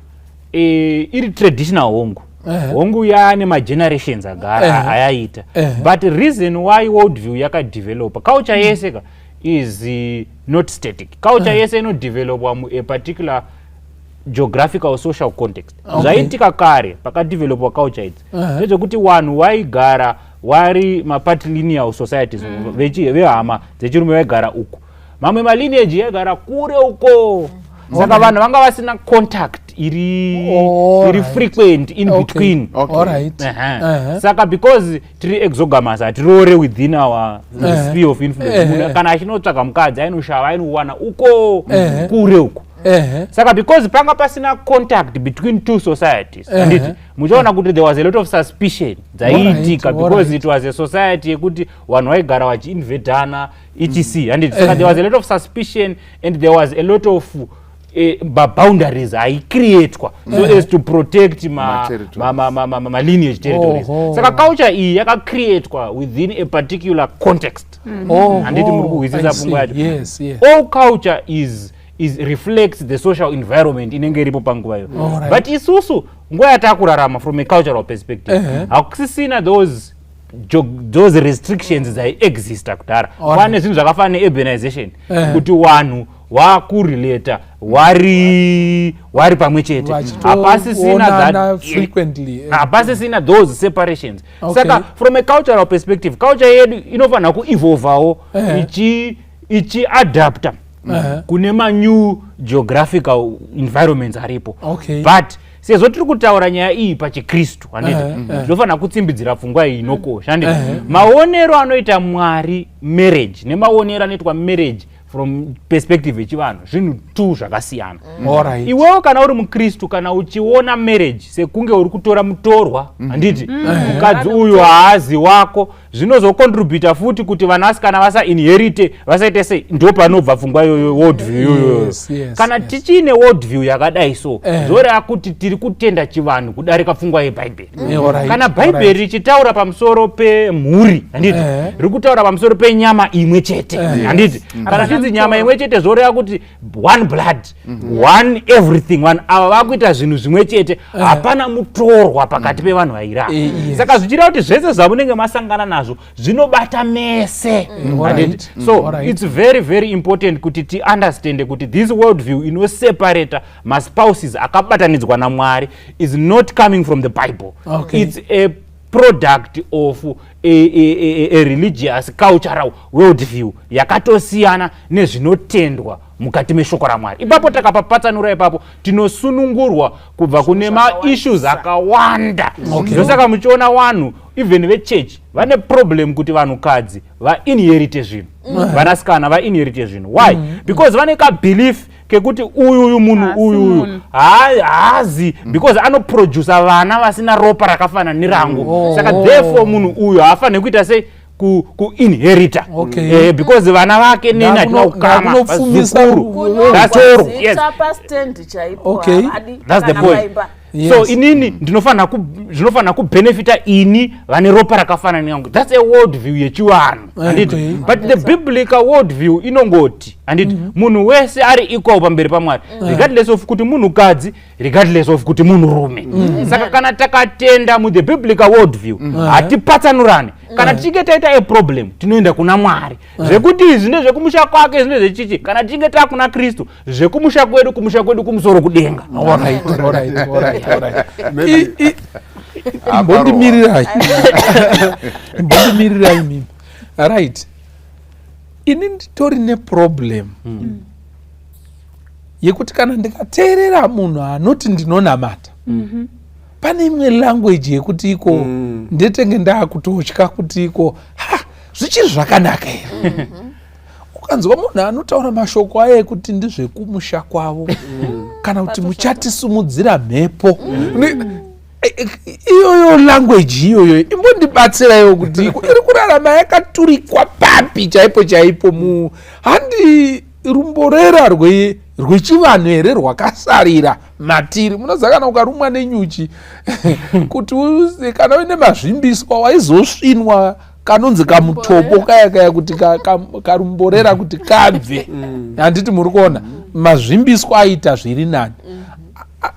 iri traditional, hongu, hongu, yaane magenerations agara ayaita, but reason why world view yakadevelopa, culture yese ka is not static. Culture yese inodevelopwa mu a particular geographical social context. Zvaiitika kare pakadevelopwa culture idzi ndezvekuti vanhu vaigara vari mapatrilineal societies, vehama dzechirume vaigara uku, mamwe malineage yaigara kure uko, saka vanhu vanga vasina contact iri frequent in between. Saka because tiri exogamous, hatiroore within our sphere of influence. Munhu kana achinotsvaga mukadzi, ainoshava, ainowana uko kure uko. Saka because panga pasina contact between two societies, handiti muchaona kuti there was a lot of suspicion dzaiitika, because it was a society yekuti vanhu vaigara vachiinvedana, etc, handiti? Saka there was a lot of suspicion and there was a lot of maboundaries aicreatwa so as to protect Ma-territories. Malineage territories. Saka culture iyi yakacreatwa within a particular context. Handiti muri kuhwisisa I see. Pfungwa yacho? Yes. All culture is reflects the social environment inenge iripo panguva iyo. But isusu nguva yatakurarama, from a cultural perspective, hakusisina those restrictions dzaiexista kudhara. Kwane zvinhu zvakafanana neurbanization, kuti vanhu vakurelata wari pamwe chete, hapasisina Vachitoonana frequently. Hapasisina those separations. Saka from a cultural perspective, culture yedu inofanira kuevolvawo ichiadapta kune manew geographical environments aripo. But sezvo tiri kutaura nyaya iyi pachikristu, handiti, tinofanira kutsimbidzira pfungwa iyi inokosha, handiti? Maonero anoita Mwari marriage nemaonero anoitwa marriage from perspective yechivanhu zvinhu two zvakasiyana. Iwewo kana uri mukristu, kana uchiona marriage sekunge uri kutora mutorwa, handiti, mukadzi uyu haazi wako, zvinozocontributa futi kuti vanasikana vasainherite, vasaite sei. Ndo panobva pfungwa iyoyo, world view iyoyo. Kana tichiine world view yakadai so, zvoreva kuti tiri kutenda chivanhu kudarika pfungwa yebhaibheri. Kana bhaibheri richitaura pamusoro pemhuri, handiti, riri kutaura pamusoro penyama imwe chete, handiti? Kana zvinzi nyama imwe chete, zvoreva kuti one blood, one everything. Vanhu ava vakuita zvinhu zvimwe chete, hapana mutorwa pakati pevanhu vairava. Saka zvichireva kuti zvese zvamunenge masangana nazvo zvinobata mese, handiti? So it's very very important kuti tiunderstande kuti this world view inoseparata maspouses akabatanidzwa naMwari is not coming from the Bible. It's a product of a religious cultural world view yakatosiyana nezvinotendwa mukati meshoko raMwari. Ipapo takapapatsanura ipapo, tinosunungurwa kubva kune maissues akawanda. Ndosaka muchiona vanhu even vechechi vane problem kuti vanhukadzi vainherite zvinhu, vanasikana vainherite zvinhu. Why? Because vane kabelief kekuti uyuyu munhu Haasi uyuyu munhu. Haazi, because anoprodusa vana vasina ropa rakafanana nerangu. Saka therefore munhu uyu haafaniri kuita sei, kuinherita, because vana vake neni hatina kukama, Ndakunopfumisa vazukuru. Kunyorwa Yes. zita pastendi chaipo, havadi That's the kana point. paimba. So inini ndinofanira zvinofanira kubhenefita ini vane ropa rakafanana neyangu. That's a world view yechivanhu, handiti? But the biblical world view inongoti, handiti, munhu wese ari equal pamberi paMwari, regardless of kuti munhukadzi, regardless of kuti munhurume. Saka kana takatenda muthe biblical world view, hatipatsanurane. Kana tichinge taita a problem, tinoenda kuna Mwari. Zvekuti izvi ndezvekumusha kwake, izvi ndezvechichi, kana tichinge taakuna Kristu, zvekumusha kwedu, kumusha kwedu kumusoro kudenga. All right. Maybe- Imbondimirirai, imbondimirirai mimi. Right, ini nditori neproblem yekuti kana ndikateerera munhu anoti ndinonamata, pane imwe language yekuti iko ndetenge ndaakutotya kuti iko ha, zvichiri zvakanaka here? Ukanzwa munhu anotaura mashoko aya ekuti ndezvekumusha kwavo, kana kuti muchatisumudzira mhepo, iyoyo language iyoyo imbondibatsiraiwo kuti iko iri kurarama yakaturikwa papi chaipo chaipo? Mu handi rumborera rwechivanhu here rwakasarira matiri? Munoziva kana ukarumwa nenyuchi, kuti kana uine mazvimbiswa, waizosvinwa kanonzi kamutobo kaya kaya kuti karumborera kuti kabve, handiti? Muri kuona mazvimbiswa aita zviri nani.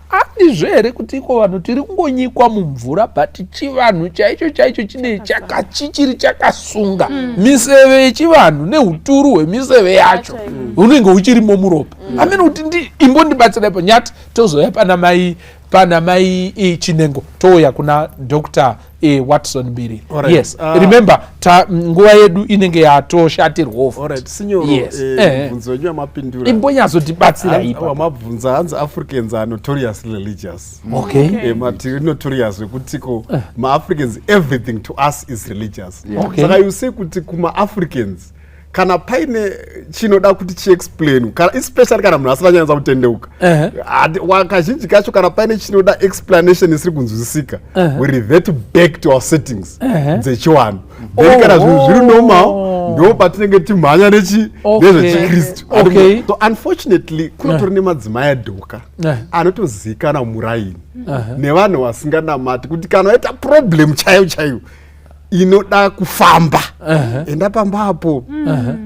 Handizvo here kuti iko vanhu tiri kungonyikwa mumvura, but chivanhu chaicho chaicho chine chichiri chakasunga miseve yechivanhu neuturu hwemiseve yacho hunenge huchirimo muropa. Amene kuti imbondibatsirai panyati, tozouya pana mai Chinengo, touya kuna Dr Watson Mbiri. Alright. Yes. Remember, ta nguva yedu inenge yatoshatirwa. Alright, sinyoro. Yes. Mubvunzo wenyu wamapindura. Imbonyatsotibatsira ipa. Wamabvunza hanzi Africans are notoriously religious. Matiri notorious wekutiko maAfricans, everything to us is religious. Saka you see kuti kumaAfricans kana paine chinoda kuti chiexplain, kana especially kana munhu asina nyanyisa kutendeuka, kazhinji kacho kana paine chinoda explanation isiri kunzwisisika, we revert back to our settings dzechivanhu. Then kana zvinhu zviri normal, ndo patinenge timhanya nechi nezvechikristu. So unfortunately kunotori nemadzimai adhoka anotozivikanwa muraini nevanhu vasinganamati kuti kana waita problem chaiyo chaiyo inoda kufamba, enda pamba apo.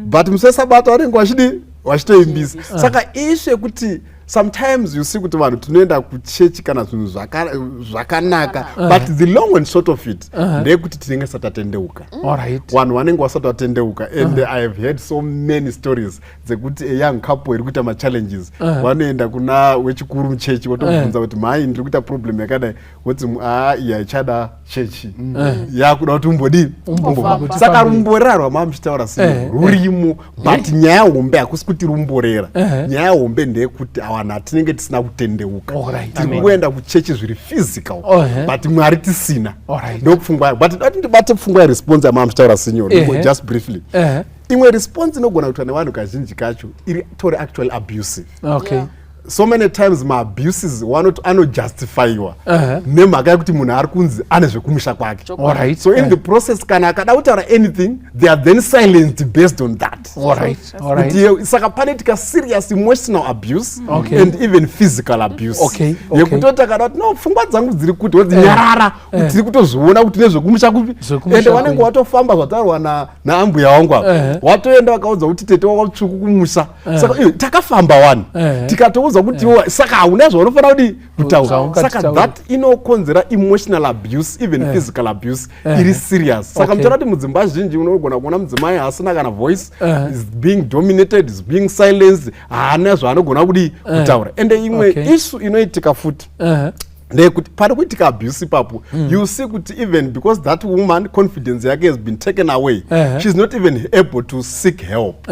But musi wesabata vanenge vachidi vachitoimbisa. Saka issue yekuti sometimes you see kuti vanhu tinoenda kuchechi kana zvinhu zvakanaka, but the long and short of it ndeyekuti tinenge tisati tatendeuka. Vanhu vanenge vasati vatendeuka, and I have heard so many stories dzekuti a young couple iri kuita machallenges, vanoenda kuna wechikuru muchechi, votobvunza kuti, "Mhai, ndiri kuita problem yakadai." Woti, "A, iyi haichada chechi, yakuda kuti umbodii." Umbofamba. Saka rumborera rwamava muchitaura sei rurimo, but nyaya hombe hakusi kuti rumborera. Nyaya hombe ndeyekuti avanhu hatinenge tisina kutendeuka. Tiri kungoenda kuchechi zviri physical, but Mwari tisina. Ndopfungwa yangu, but dati ndibate pfungwa yeresponse yamava muchitaura, sinyoro, just briefly. Imwe response inogona kuitwa nevanhu kazhinji kacho iri tori actually abusive. So many times maabuses wanoti anojustifyiwa nemhaka yekuti munhu ari kunzi ane zvekumusha kwake. So in the process, kana akada kutaura anything, they are then silenced based on that. Kuti saka panoitika serious emotional abuse and even physical abuse yekutoti akada kuti, "No, pfungwa dzangu dziri kuti," wodzi, "Nyarara, tiri kutozviona kuti nezvekumusha kupi." Zvekumusha Ende vanenge kwenyu. watofamba zvataurwa naambuya wangu apa, watoenda wakaudza kuti tete wakatsvuku kumusha. Saka iyo takafamba wani, tikatoudzwa kuti iwe saka hauna zvaunofanira kudi kutaura. Zvaungati Saka taura. that inokonzera emotional abuse, even physical abuse iri serious. Saka muchaona kuti mudzimba zhinji unogona kuona mudzimai asina kana voice, is being dominated, is being silenced, haana zvaanogona kudi kutaura. Ende imwe issue inoitika futi ndeyekuti pari kuitika abuse ipapo, you see kuti even because that woman, confidence yake has been taken away, she's not even able to seek help.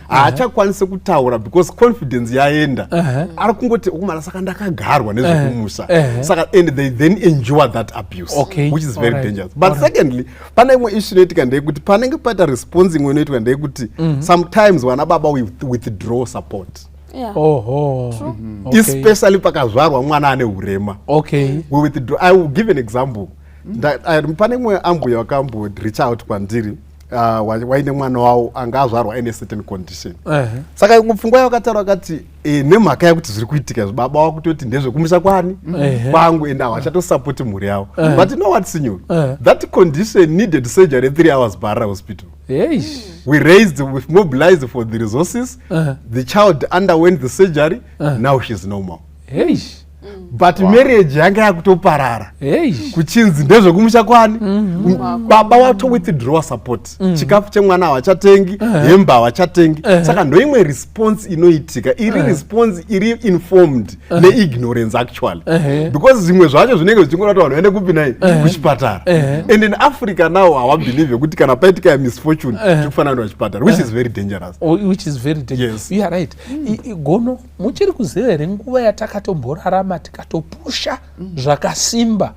Haachakwanisi kutaura because confidence yaenda. Ari kungoti, "Umana, saka ndakagarwa nezvekumusha." Saka and they then endure that abuse, which is very dangerous. But secondly, pane imwe issue inoitika ndeyekuti panenge paita response imwe inoitika ndeyekuti sometimes vana baba withdraw support, Especially pakazvarwa mwana ane urema. We withdraw. I will give an example. Pane imwe ambuya wakambo reach out kwandiri, waine mwana wavo anga azvarwa aine certain condition. Saka imwe pfungwa yakataura akati, nemhaka yekuti zviri kuitika izvi, baba wakutoti ndezvekumusha kwani kwangu, ende havachatosapoti mhuri yavo." But you know what, signor? That condition needed surgery 3 hours paHarare Hospital. Eish. We mobilized for the resources. The child underwent the surgery. Now she's normal. Eish. But marriage yanga yakutoparara, Eish. kuchinzi ndezvekumusha kwani. Baba wato withdraw support, chikafu chemwana havachatengi, hembe havachatengi. Saka ndoimwe response inoitika iri response iri informed neignorance actually, because zvimwe zvacho zvinenge zvichingoda kuti vanhu vaende kupi nai, kuchipatara. And in Africa now havabelieve kuti kana paitika misfortune tiri kufanira kuenda kuchipatara, which is very dangerous. Oh, which is very dangerous. Yes. You are right. Gono, muchiri kuziva here nguva yatakatomborarama tikatopusha zvakasimba,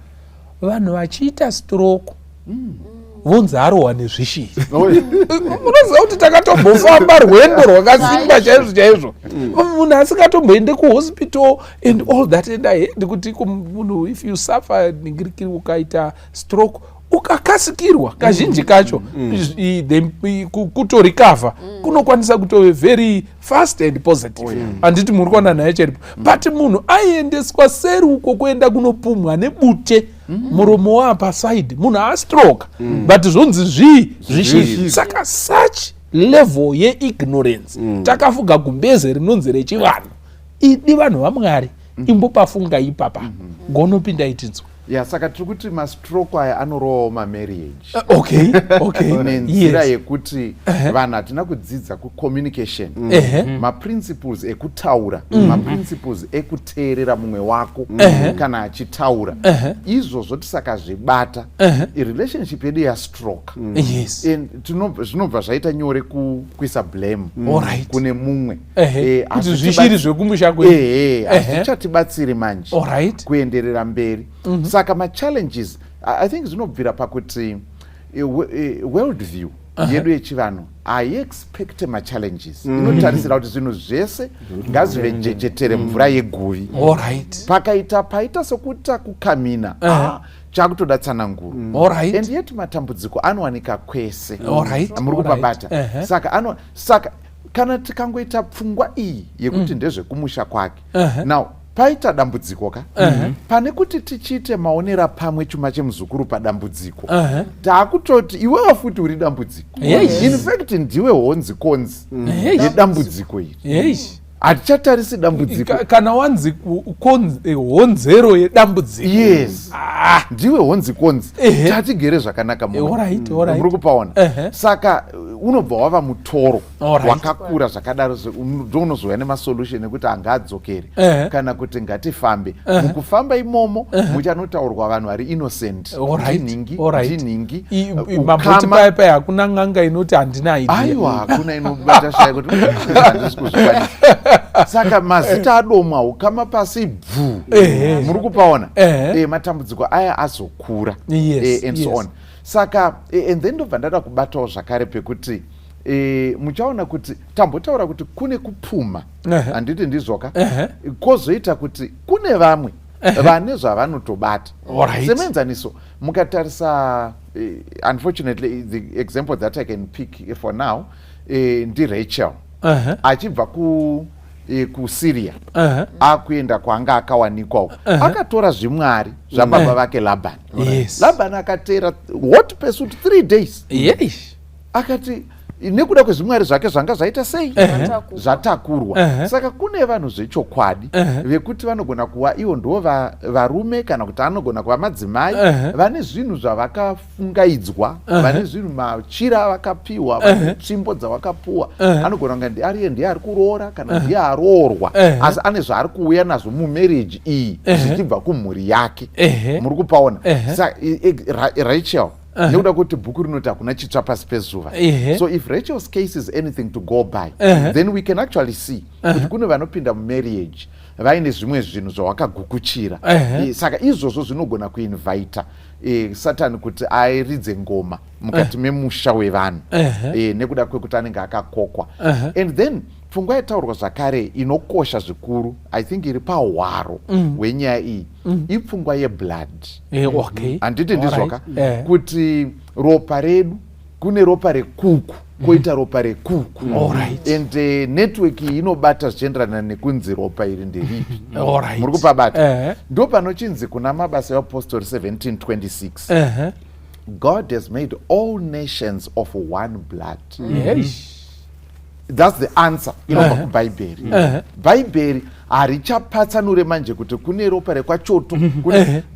vanhu vachiita stroke, vonzi arohwa nezvishiri? Munoziva kuti takatombofamba rwendo rwakasimba chaizvo chaizvo, munhu asingatomboende kuhospital and all that. And I heard kuti munhu, if you suffer ningirikiri, ukaita stroke ukakasikirwa, kazhinji kacho kutorecover kunokwanisa kutove very fast and positive. Handiti muri kuona naye cheripo? But munhu aiendeswa seri uko kuenda kunopumwa nebute, muromo waapasaidi, munhu astroke, but zvonzi zvii, zvishiri. Saka such level yeignorance, takafuga gumbeze rinonzi rechivanhu. Idi vanhu vaMwari. Imbopafunga ipapa. Gonopinda itinzwa. Ya, saka tiri kuti mastroke aya anorovawo mamarriage. Okay. Nenzira yekuti vanhu hatina kudzidza kucommunication, maprinciples ekutaura, maprinciples ekuteerera mumwe wako kana achitaura. Izvozvo tisakazvibata, relationship yedu yastroke. And zvinobva zvaita nyore kuisa blame kune mumwe. Kuti zvishiri zvekumusha kwedu. Ehe, hazvichatibatsiri manje kuenderera mberi. Saka machallenges, I think zvinobvira pakuti world view yedu yechivanhu haiexpecte machallenges. Inotarisira kuti zvinhu zvese ngazvive jechetere mvura yeguvi. Pakaita paita sekuta kukamina, ah, chakutoda tsananguro. And yet matambudziko anowanika kwese. Muri kupabata? Saka ano saka kana tikangoita pfungwa iyi yekuti ndezvekumusha kwake, now paita dambudziko ka, pane kuti tichiite maonera pamwe chuma chemuzukuru padambudziko, taakutoti iwewe futi uri dambudziko. In fact ndiwe honzi konzi yedambudziko iri. Hatichatarisi dambudziko. Kana wanzi honzero yedambudziko. Yes, ndiwe honzi konzi. Tatigere zvakanaka muno. Muri kupaona? Saka unobva wava mutoro wakakura zvakadaro. Ndounozouya nemasolution ekuti angaadzokere kana kuti ngatifambe. Mukufamba imomo muchanotaurwa vanhu vari innocent. Ndinhingi, ndinhingi. Mamboti paya paya hakuna n'anga inoti handina idea. Aiwa, hakuna inobata shaya kuti handisi kuzvikwanisa. Saka mazita adomwa, ukama pasi bvu. Muri kupaona? Matambudziko aya azokura and so on. Saka and then ndobva ndada kubatawo zvakare pekuti muchaona kuti tambotaura kuti kune kupfuma, handiti ndizvoka? Kwozoita kuti kune vamwe vane zvavanotobata. Semuenzaniso, mukatarisa, unfortunately the example that I can pick for now ndiRachel achibva kuSyria akuenda kwaanga akawanikwa uko, akatora zvimwari zvababa vake Laban. Laban akateera hot pursuit 3 days. Akati nekuda kwezvimwari zvake zvanga zvaita sei? Zvatakurwa. Saka kune vanhu zvechokwadi vekuti vanogona kuva ivo ndo varume kana kuti anogona kuva madzimai vane zvinhu zvavakafungaidzwa, vane zvinhu, machira avakapiwa, vane tsvimbo dzavakapuwa. Anogona kunge ariye ndiye ari kuroora kana ndiye aroorwa, asi ane zvaari kuuya nazvo mumarriage iyi zvichibva kumhuri yake. Muri kupaona? Rachel, nekuda kwekuti bhuku rinoti hakuna chitsva pasi pezuva, so if Rachel's case is anything to go by, then we can actually see kuti kune vanopinda mumarriage vaine zvimwe zvinhu zvawakagukuchira. Saka izvozvo zvinogona kuinvita Satani kuti airidze ngoma mukati memusha wevanhu nekuda kwekuti anenge akakokwa. And then pfungwa yataurwa zvakare inokosha zvikuru, I think iri pahwaro hwenyaya iyi, ipfungwa yeblood. Handiti ndizvoka? Kuti ropa redu, kune ropa rekuku, koita ropa rekuku. And network iyi inobata zvichienderana nekunzi ropa iri nderipi. Muri kupabata? Ndo panochinzi kuna Mabasa eApostori 1726, God has made all nations of one blood. That's the answer inobva kubhaibheri. Bhaibheri harichapatsanure manje kuti kune ropa rekwaChoto.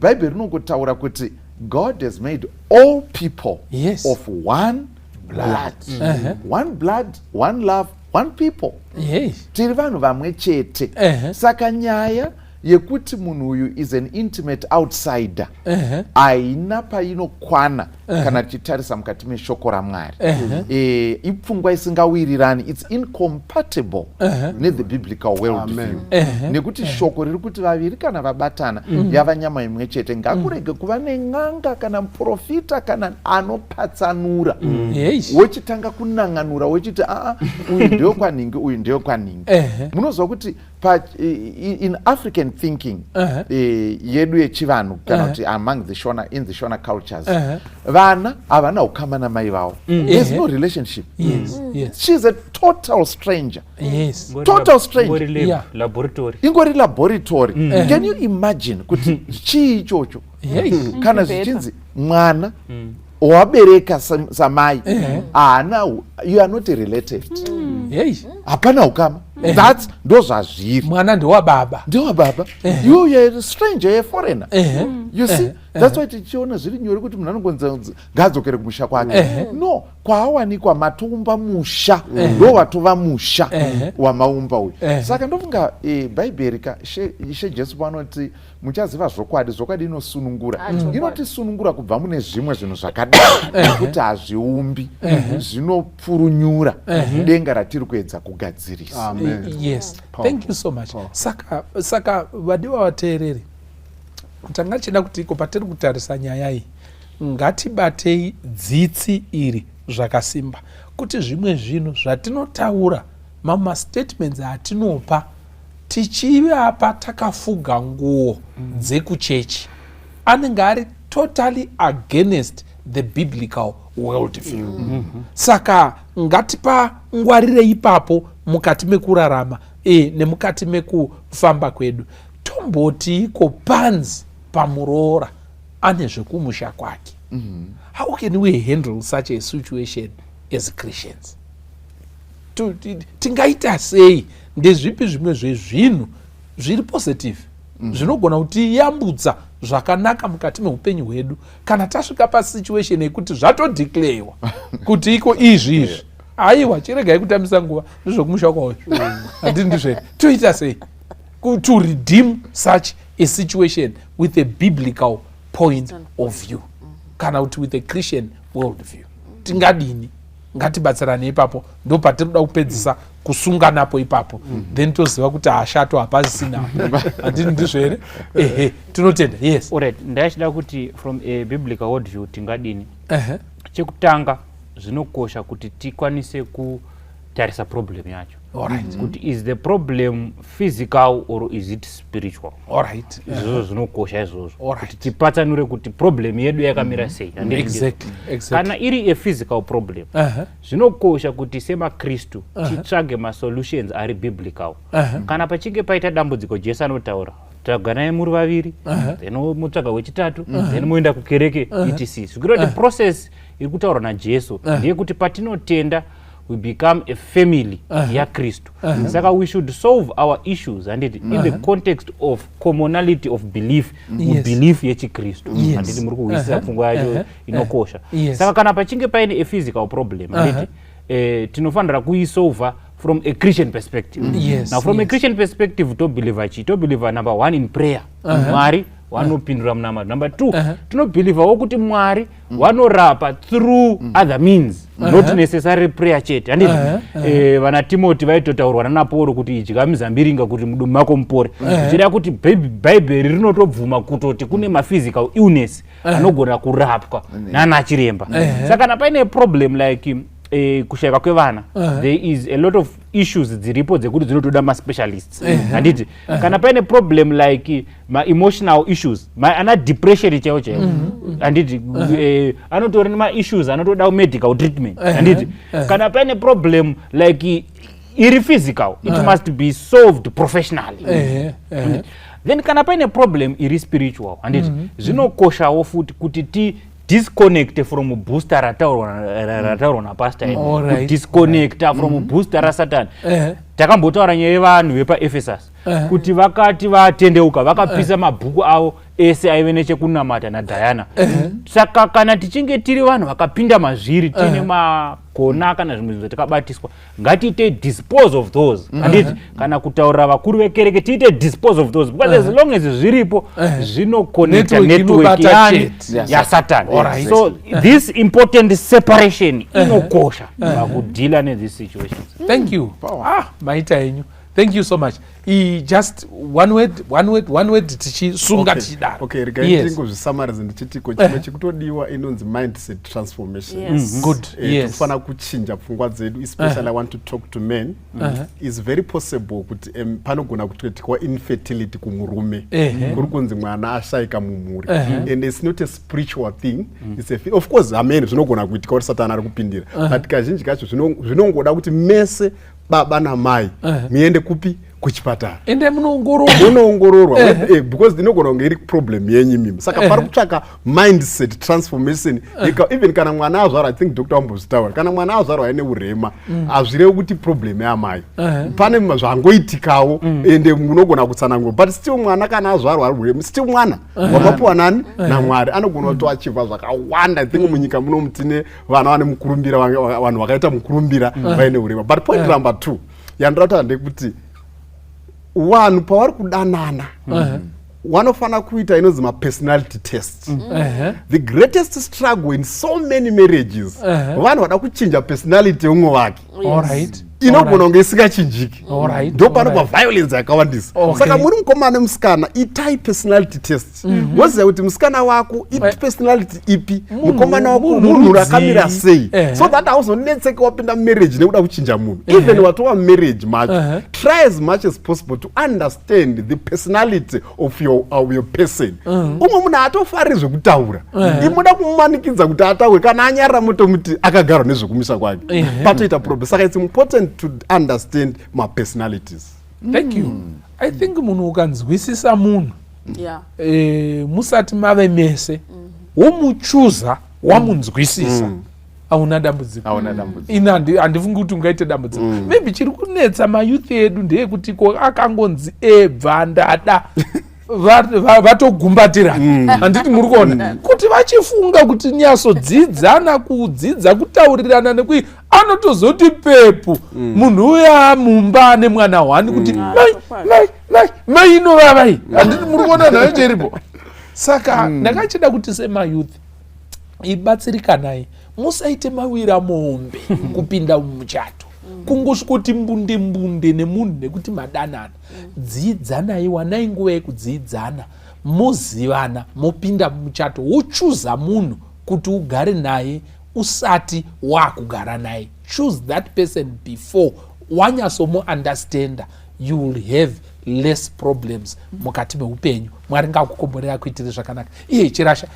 Bhaibheri rinongotaura kuti God has made all people of one blood. One blood, one love, one people. Tiri vanhu vamwe chete. Saka nyaya yekuti munhu uyu is an intimate outsider haina painokwana kana tichitarisa mukati meshoko raMwari. Ipfungwa isingawirirani, it's incompatible nethe biblical world view, nekuti shoko riri kuti vaviri kana vabatana yava nyama imwe chete. Ngakurege kuva nen'anga kana muprofita kana anopatsanura, wochitanga kunanganura wochiti, aa, uyu ndeyokwanhingi, uyu ndeyokwanhingi. Munoziva kuti in African thinking yedu yechivanhu, kana kuti among the Shona, in the Shona cultures, vana havana ukama namai vavo. There's no relationship. She's a total stranger. Total stranger. Ingori lab, laboratory. Ingori laboratory. Can you imagine kuti chii ichocho kana zvichinzi mwana wabereka samai haana, you are not related, hapana ukama. That's ndo zvazviri. Mwana ndewababa. Ndewababa. You you're a stranger, you're a foreigner. You see, that's why tichiona zviri nyore kuti munhu anongonzi ngaadzokere kumusha kwake. No, kwaawanikwa matoumba musha, ndo watova musha wamaumba uyu. Saka ndofunga Bhaibheri ka Ishe Jesu panoti muchaziva zvokwadi, zvokwadi inosunungura, inotisunungura kubva mune zvimwe zvinhu zvakadai nekuti hazviumbi, zvinopfurunyura denga ratiri kuedza kugadzirisa. Amen. Yes, thank you so much. Saka vadiwa vateereri, tanga chida kuti iko patiri kutarisa nyaya iyi, ngatibatei dzitsi iri zvakasimba, kuti zvimwe zvinhu zvatinotaura, mamwe mastatements atinopa tichivapa takafuga nguo dzekuchechi, anenge ari totally against the biblical world view. Saka ngatipangwarire ipapo mukati mekurarama nemukati mekufamba kwedu. Tomboti iko panzi pamuroora ane zvekumusha kwake, how can we handle such a situation as Christians? Tingaita sei? Ndezvipi zvimwe zvezvinhu zviri positive zvinogona kutiyambutsa zvakanaka mukati meupenyu hwedu kana tasvika pasituation yekuti zvatodeclarewa kuti iko izvi izvi, aiwa, chiregai kutambisa nguva, ndezvekumusha kwawo, handiti ndizvo? Toita sei to redeem such a situation with a biblical point of view, kana kuti with a Christian world view? Tingadini? Ngatibatsirane ipapo. Ndo patiri kuda kupedzisa kusunga napo ipapo. Then toziva kuti hashato hapasisina, handiti ndizvo here? Ehe, tinotenda. Yes. Alright, ndachida kuti from a biblical world view tingadini? Chekutanga, zvinokosha kuti tikwanise kutarisa problem yacho, kuti is the problem physical or is it spiritual? Izvozvo zvinokosha izvozvo, kuti tipatsanure kuti problem yedu yakamira sei, handiti ndizvo? Exactly. Kana iri a physical problem, zvinokosha kuti semaKristu titsvage masolutions ari biblical. Kana pachinge paita dambudziko, Jesu anotaura, tsvaganai muri vaviri, then motsvaga wechitatu, then moenda kukereke, etc. Zvikureva kuti process iri kutaurwa naJesu ndeyekuti patinotenda, we become a family yaKristu. Saka we should solve our issues, handiti, in the context of commonality of belief, mubelief yechikristu. Handiti muri kuhwisisa pfungwa yacho inokosha? Saka kana pachinge paine a physical problem, handiti, tinofanira kuisolva from a Christian perspective. Now, from a Christian perspective, tobelieva chii? Tobelieva number one in prayer, Mwari vanopindura munamato. Number two, tinobelievawo kuti Mwari vanorapa through other means, not necessary prayer chete, handiti? Vana Timoti vaitotaurwa nana Paul kuti idya mizambiringa kuti mudumbu mako mupore, zvichida kuti Bhaibheri rinotobvuma kutoti kune maphysical illness anogona kurapwa nana chiremba. Saka kana paine problem like kushayika kwevana, there is a lot of issues dziripo dzekuti dzinotoda maspecialists, handiti? Kana paine problem like maemotional issues, ana depression chaiwo chaiwo, handiti, anotori nemaissues anotoda medical treatment, handiti? Kana paine problem like iri physical, it must be solved professionally. Ehe, ehe. Then kana paine problem iri spiritual, handiti, zvinokoshawo futi kuti ti disconnect from booster rataurwa napastor, kudisconnecta from booster raSatani. Takambotaura nyaya yevanhu vepaEphesus, kuti vakati vatendeuka vakapisa mabhuku avo ese aive nechekunamata naDiana. Saka kana tichinge tiri vanhu vakapinda mazviri, tiine magona kana zvimwe zvinhu zvatakabatiswa, ngatiite dispose of those, handiti? Kana kutaurira vakuru vekereke, tiite dispose of those, because as long as zviripo, zvinoconnecta Network network inobata yani chete. yaSatani. So this important separation inokosha pakudeala nethese situations. Thank you. Ah, maita henyu, thank you so much. Just one word, one word, one word, tichisunga tichidaro. Okay, regai ndingozvisummarize ndichitiko chimwe chikutodiwa inonzi mindset transformation. Good. Tinofanira kuchinja pfungwa dzedu. Especially I want to talk to men. Is very possible kuti panogona kutoitikawo infertility kumurume, kuri kunzi mwana ashayika mumhuri, and it's not a spiritual thing. It's a, of course, amen, zvinogona kuitika kuti Satani ari kupindira, but kazhinji kacho zvinongoda kuti mese baba namai muende kupi? Kuchipatara. Ende munoongororwa. Munoongororwa because inogona kunge iri problem yenyu imimi. Saka pari kutsvaka mindset transformation. Even kana mwana azvarwa, I think doctor wambozvitaura, kana mwana azvarwa aine urema, hazvirevi kuti problem yamai. Pane zvangoitikawo, ende munogona kutsanangura, but still mwana kana azvarwa ari urema, still mwana wamapiwa nani? NaMwari. Anogona kutoachivha zvakawanda. I think munyika munomu tine vana vane mukurumbira, vanhu vakaita mukurumbira vaine urema. But point number two yandinoda kutaura ndekuti vanhu pavari kudanana vanofanira kuita inonzi mapersonality test. The greatest struggle in so many marriages, vanhu vada kuchinja personality yeumwe wake. Inogona kunge isingachinjiki. Ndo panobva violence yakawandisa. Saka muri mukomana nemusikana, itai personality test, woziva kuti musikana wako ipersonality ipi, mukomana wako munhu munhu rakamira rudzii. sei, so that hauzonetseke wapinda mumarriage nekuda kuchinja munhu. Even watova mumarriage macho, try as much as possible to understand the personality of your person. Umwe munhu haatofariri zvekutaura, imuda kumumanikidza kuti ataure. Kana anyarara, mutomuti akagarwa nezvekumisa kwake, patoita problem. Saka it's important to understand mapersonalities. Thank you. I think munhu ukanzwisisa munhu musati mave mese, womuchuza wamunzwisisa, hauna dambudziko. Hauna dambudziko. Ini handifungi kuti ungaite dambudziko. Maybe chiri kunetsa mayouth edu ndeyekuti ko akangonzi ebva ndada, vatogumbatirana. Handiti muri kuona kuti vachifunga kuti nyatsodzidzana, kudzidza kutaurirana nekui, anotozoti pepu munhu uya mumba ane mwana hwani kuti mai, mai, mai, mai inovavai. Handiti muri kuona nayo cheripo? Saka ndakachida kuti semayouth ibatsirikanai, musaite mawira mombe kupinda mumuchato, kungosvikoti mbunde mbunde nemunhu nekuti madanana. Dzidzanai, wanai nguva yekudzidzana, mozivana, mopinda mumuchato. Wochuza munhu kuti ugare naye usati waakugara naye. Choose that person before wanyatsomuunderstanda. You will have less problems mukati meupenyu. Mwari ngakukomborera, kuitire zvakanaka. Iye Chirasha,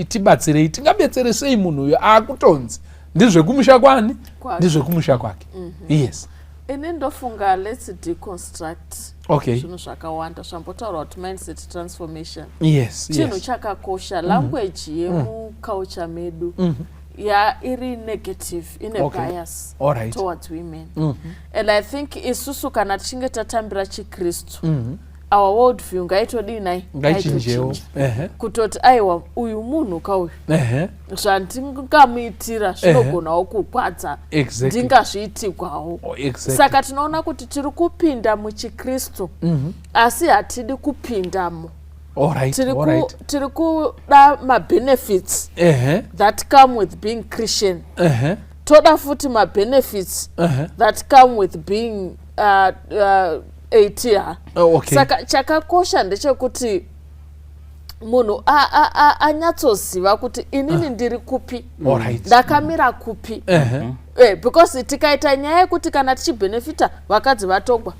tibatsirei, tingabetsere sei munhu uyo aakutonzi ndizvekumusha kwani? Kwake. Ndizvekumusha kwake, yes. Ini ndofunga let's deconstruct zvinhu zvakawanda zvambotaurwa kuti mindset transformation chinhu chakakosha. Language yemuculture medu ya iri negative, ine bias towards women, and I think isusu kana tichinge tatambira chiKristu, our world view ngaitodii nai? Ngaichinjewo. Kutoti aiwa, uyu munhu kauyu, zvandingamuitira zvinogonawo kukwadza, ndingazviitigwawo. Saka tinoona kuti tiri kupinda muchiKristu, asi hatidi kupindamo. Tiri kuda mabenefits that come with being Christian. Toda futi mabenefits that come with being ATR. Saka chakakosha ndechekuti munhu anyatsoziva kuti inini ndiri kupi, ndakamira kupi. Because tikaita nyaya yekuti kana tichibhenefita vakadzi vatogwa,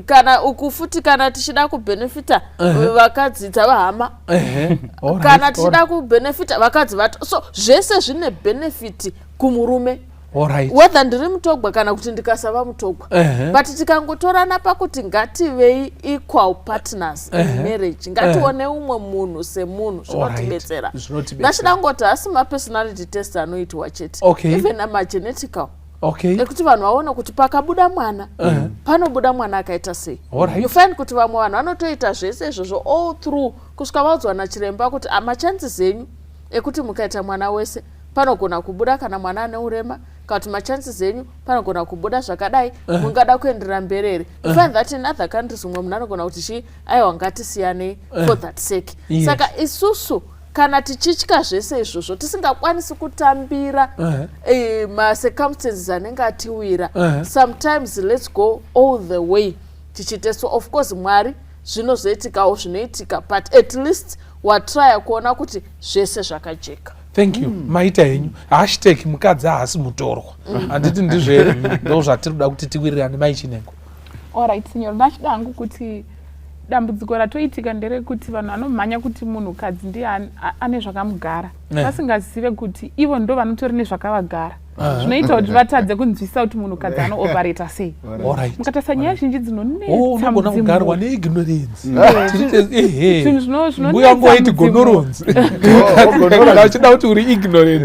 kana uku futi kana tichida kubhenefita vakadzi dzavahama, kana tichida kubhenefita vakadzi vato, so zvese zvine benefit kumurume, whether ndiri mutogwa kana kuti ndikasava mutogwa. But tikangotorana pakuti ngativei equal partners in marriage, ngatione umwe munhu semunhu, zvinotibetsera. Zvinotibetsera. Ndachida kungoti hasi mapersonality test anoitwa chete, even amagenetical ekuti vanhu vaone kuti pakabuda mwana panobuda mwana akaita sei. You find kuti vamwe vanhu vanotoita zvese izvozvo all through kusvika vaudzwa nachiremba kuti machances enyu ekuti mukaita mwana wese panogona kubuda kana mwana ane urema, kana kuti machances enyu panogona kubuda zvakadai, mungada kuenderera mberi here? You find that in other countries umwe munhu anogona kuti chii, aiwa, ngatisiyanei for that sake. Saka isusu kana tichitya zvese izvozvo, tisingakwanisi kutambira macircumstances anenge atiwira, sometimes let's go all the way tichiteswa. Of course Mwari zvinozoitikawo, zvinoitika, but at least watrya kuona kuti zvese zvakajeka. Thank you. Maita henyu. #MukadziHaasi mutorwa. Handiti ndizvo here? Ndo zvatiri kuda kuti tiwirirane, Maichinengo. Alright, signor, ndachida hangu kuti dambudziko ratoitika nderekuti vanhu vanomhanya kuti munhukadzi ndiye ane zvakamugara, vasingazive kuti ivo ndo vanotori nezvakavagara. Zvinoita kuti vatadze kunzwisisa kuti munhukadzi anooperata sei. Mukatarisa nyaya zhinji dzinonetsa unogona kugarwa neignorance. Zvinhu zvinonetsa Mbuya ngoiti gonoronzi. Kana uchida kuti uri ignorant,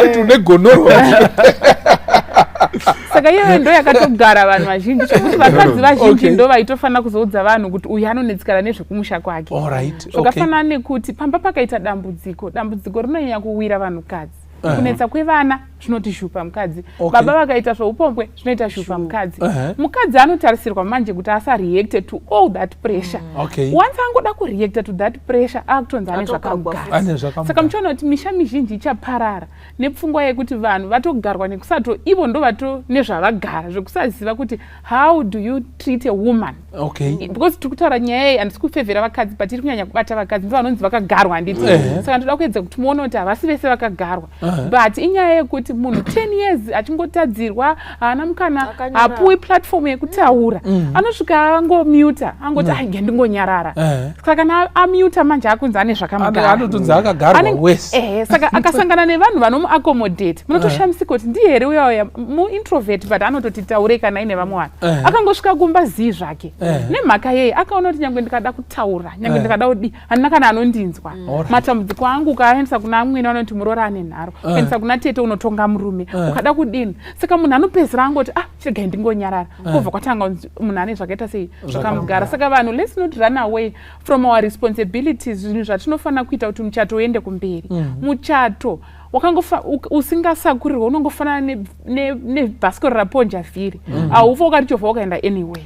kuti une gonoronzi. Saka iyoyo ndo yakatogara vanhu vazhinji, zvekuti vakadzi vazhinji ndo vaitofanira kuzoudza vanhu kuti uyu anonetsekana nezvekumusha kwake. Zvakafanana nekuti pamba pakaita dambudziko, dambudziko rinonyanya kuwira vanhukadzi. Kunetsa kwevana zvinoti zhupa mukadzi. Baba vakaita zveupombwe zvinoita zhupa mukadzi. Mukadzi anotarisirwa manje kuti asareacte to all that pressure. Once angoda kureacta to that pressure, akutonzi ane zvakamugara. Saka muchiona kuti misha mizhinji ichaparara nepfungwa yekuti vanhu vatogarwa nekusato ivo ndo vato nezvavagara zvekusaziva kuti how do you treat a woman. Because tiri kutaura nyaya iyi, handisi kufevhera vakadzi, but iri kunyanya kubata vakadzi, ndo vanonzi vakagarwa, handiti? Saka ndoda kuedza kuti muone kuti havasi vese vakagarwa, but inyaya yekuti munhu 10 years achingotadzirwa, haana mukana, hapuwi platform yekutaura, anosvika angomuta, angoti, "Ai, ngendingonyarara." Saka kana amuta manje, akunzi ane zvakamugara. Anotonzi akagarwa wese. Ehe, saka akasangana nevanhu vanomuaccommodate, munotoshamisika kuti ndiye here uya uya muintrovert, but anototi taurei kana aine vamwe vanhu. Akangosvika kumba zii zvake. Nemhaka yei? Akaona kuti nyange ndikada kutaura, nyange ndikada kudii, handina kana anondinzwa. Matambudziko angu ukaendesa kuna amwene, vanoti muroora ane nharo. Ukaendesa kuna tete, unotonga murume. Ukada kudini? Saka munhu anopedzisira angoti, "Ah, chiregai ndingonyarara." Kobva kwatanga kunzi munhu ane zvakaita sei, zvakamugara. Saka vanhu, let's not run away from our responsibilities, zvinhu zvatinofanira kuita kuti muchato uende kumberi. Muchato usingasakurirwa unongofanana nebhasikoro raponja vhiri, haufa ukarichovha ukaenda anywhere.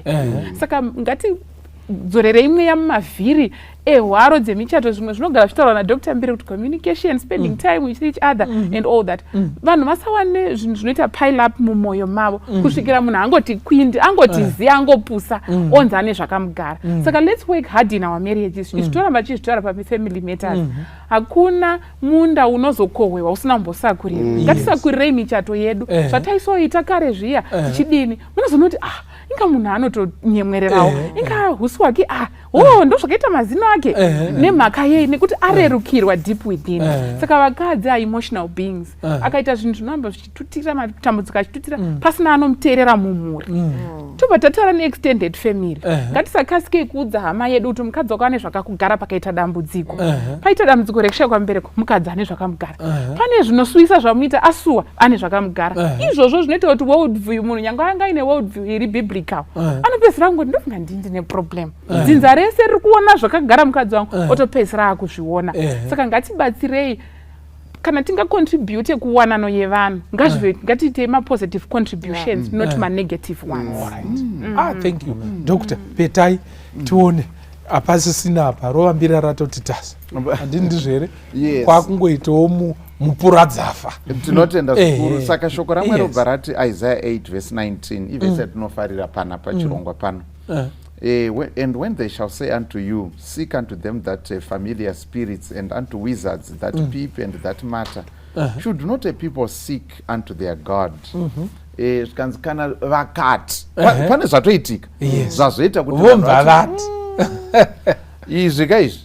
Saka ngatidzorerei mweya mumavhiri ehwaro dzemichato. Zvimwe zvinogara zvitaurwa naDr Mbiri kuti communication, spending time with each other and all that. Vanhu vasawane zvinhu zvinoita pile up mumwoyo mavo kusvikira munhu angoti kwindi, angoti zi, angopusa, onzi ane zvakamugara. Saka let's work hard in our marriages. Izvi toramba tichizvitaura pafamily matters. Hakuna munda unozokohwewa usina kumbosakurirwa. Ngatisakurirei michato yedu. Zvataisoita kare zviya, tichidini, munozonoti, "Ah, inga munhu anotonyemwererawo, inga husi hwake, ah, o ndo zvakaita mazino ake." Nemhaka yei? Nekuti arerukirwa deep within. Saka vakadzi are emotional beings. Akaita zvinhu zvinoramba zvichitutira matambudziko, achitutira pasina anomuteerera mumhuri, tobva tataura neextended family. Ngatisakasikei kuudza hama yedu kuti mukadzi wako ane zvakakugara. Pakaita dambudziko, paita dambudziko rekushayikwa mubereko, mukadzi ane zvakamugara. Pane zvinosuwisa zvamuita, asuwa, ane zvakamugara. Izvozvo zvinoita kuti world view, munhu nyange anga aine world view iri biblical, anopedzisira angoti, "Ndofunga ndini ndine problem, dzinza rese riri kuona zvakagara mukadzi wangu." Otopedzisira akuzviona. Saka ngatibatsirei. Kana tingacontribute kuwanano yevanhu, ngazvive, ngatiitei mapositive contributions, not manegative ones. Alright. Ah, thank you, Doctor. Petai tione, hapasisina apa, rova mbira ratoti tasa, handini ndizvo here? Yes. Kwakungoitawo mupuradzafa. Tinotenda zvikuru. Saka shoko raMwari robva rati, Isaiah 8 verse 19, ivhesi yatinofarira pana pachirongwa pano. And when they shall say unto you, "Seek unto them that familiar spirits, and unto wizards that peep and that mutter, should not a people seek unto their God?" Zvikanzi kana vakati, pane zvatoitika zvazoita kuti vanhu vomva vati, vati "Izvi ka izvi."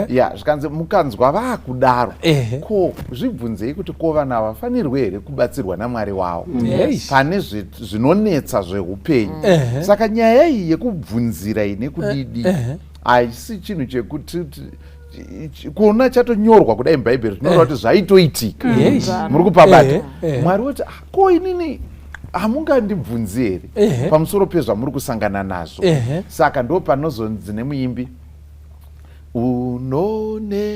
Ya, zvikanzi mukanzwa vaakudaro, ko zvibvunzei kuti ko vanhu havafanirwe here kubatsirwa naMwari wavo pane zvinonetsa zveupenyu? Saka nyaya iyi yekubvunzira iyi nekudidi haisi chinhu chekuti kuona chatonyorwa kudai muBhaibheri, zvinoreva kuti zvaitoitika. Muri kupabata? Mwari woti, "Ah, ko inini hamungandibvunzi here pamusoro pezvamuri kusangana nazvo?" Saka ndo panozonzi nemuimbi, "Unoneta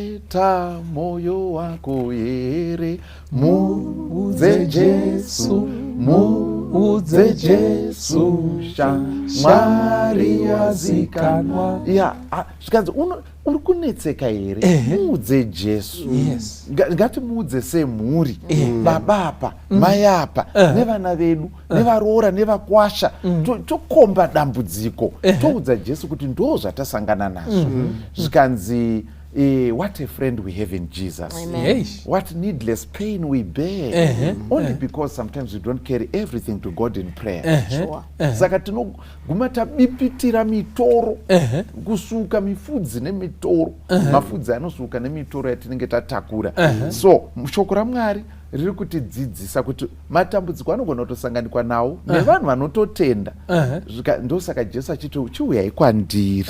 moyo wako here? Muudze Jesu, muudze Jesu, shamwari wazikanwa." Ya, ah, zvikanzi uri kunetseka here? Muudze Jesu. Ngatimuudze semhuri, baba apa, mai apa, nevana vedu, nevaroora, nevakwasha. Tokomba dambudziko, toudza Jesu kuti ndo zvatasangana nazvo. Zvikanzi, what a friend we have in Jesus. Amen. What needless pain we bear only because sometimes we don't carry everything to God in prayer. Saka tinoguma tabipitira mitoro, kusuka mifudzi nemitoro, mafudzi anosuka nemitoro yatinenge tatakura. So shoko raMwari Riri kutidzidzisa kuti matambudziko anogona kutosanganikwa nawo nevanhu vanototenda. Ndosaka Jesu achiti, "Chiuyai kwandiri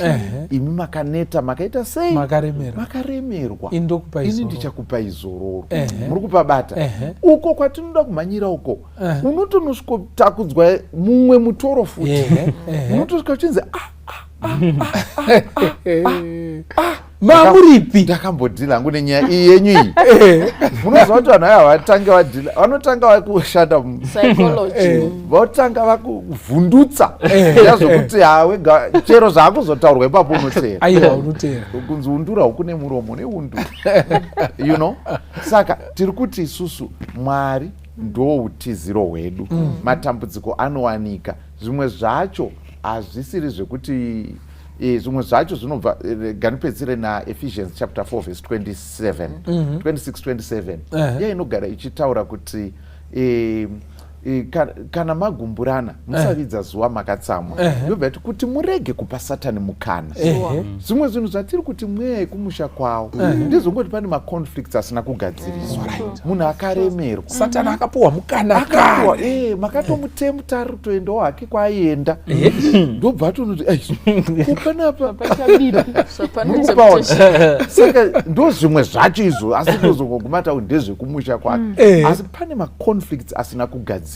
imi makaneta, makaita sei? Makaremerwa. Makaremerwa, Ini ndokupai ini zororo." ndichakupai zororo." Muri kupabata? Ehe. Uko kwatinoda kumhanyira uko, unotonosvikotakudzwa mumwe mutoro futi. Ehe, ehe. Unotosvika uchinzi, "Ah, Mamuripi? Ndakambodhila hangu nenyaya iyi yenyu iyi." Munoziva kuti vanhu aya vatange vadhila, vanotanga vakushanda Psychology. Votanga vakuvhundutsa yazvokuti hawega chero zvaakuzotaurwa ipapo unoteera. Aiwa, unoteera. Kunzi undura huku nemuromo neundura. Saka tiri kuti isusu Mwari ndo utiziro hwedu. Matambudziko anowanika, zvimwe zvacho hazvisiri zvekuti zvimwe zvacho zvinobva ganipedzire naEphesians chapter 4 verse 27, 26, 27. Iya inogara ichitaura kuti kana magumburana, musavidza zuva makatsamwa. Yobva yati kuti murege kupa Satani mukana. Zvimwe zvinhu zvatiri kuti mweya yekumusha kwavo ndezvongoti pane maconflicts asina kugadziriswa, munhu akaremerwa. Satani akapuhwa mukana. Akapuwa Kare. Makatomutemuta ari kutoendawo hake kwaaienda, ndobva atonoti, "Ai, kupanapa So pane muri kupaona." temptation. Saka ndo zvimwe zvacho izvo, asi tozongoguma takuti ndezvekumusha kwake. Asi pane maconflicts asina kugadziriswa.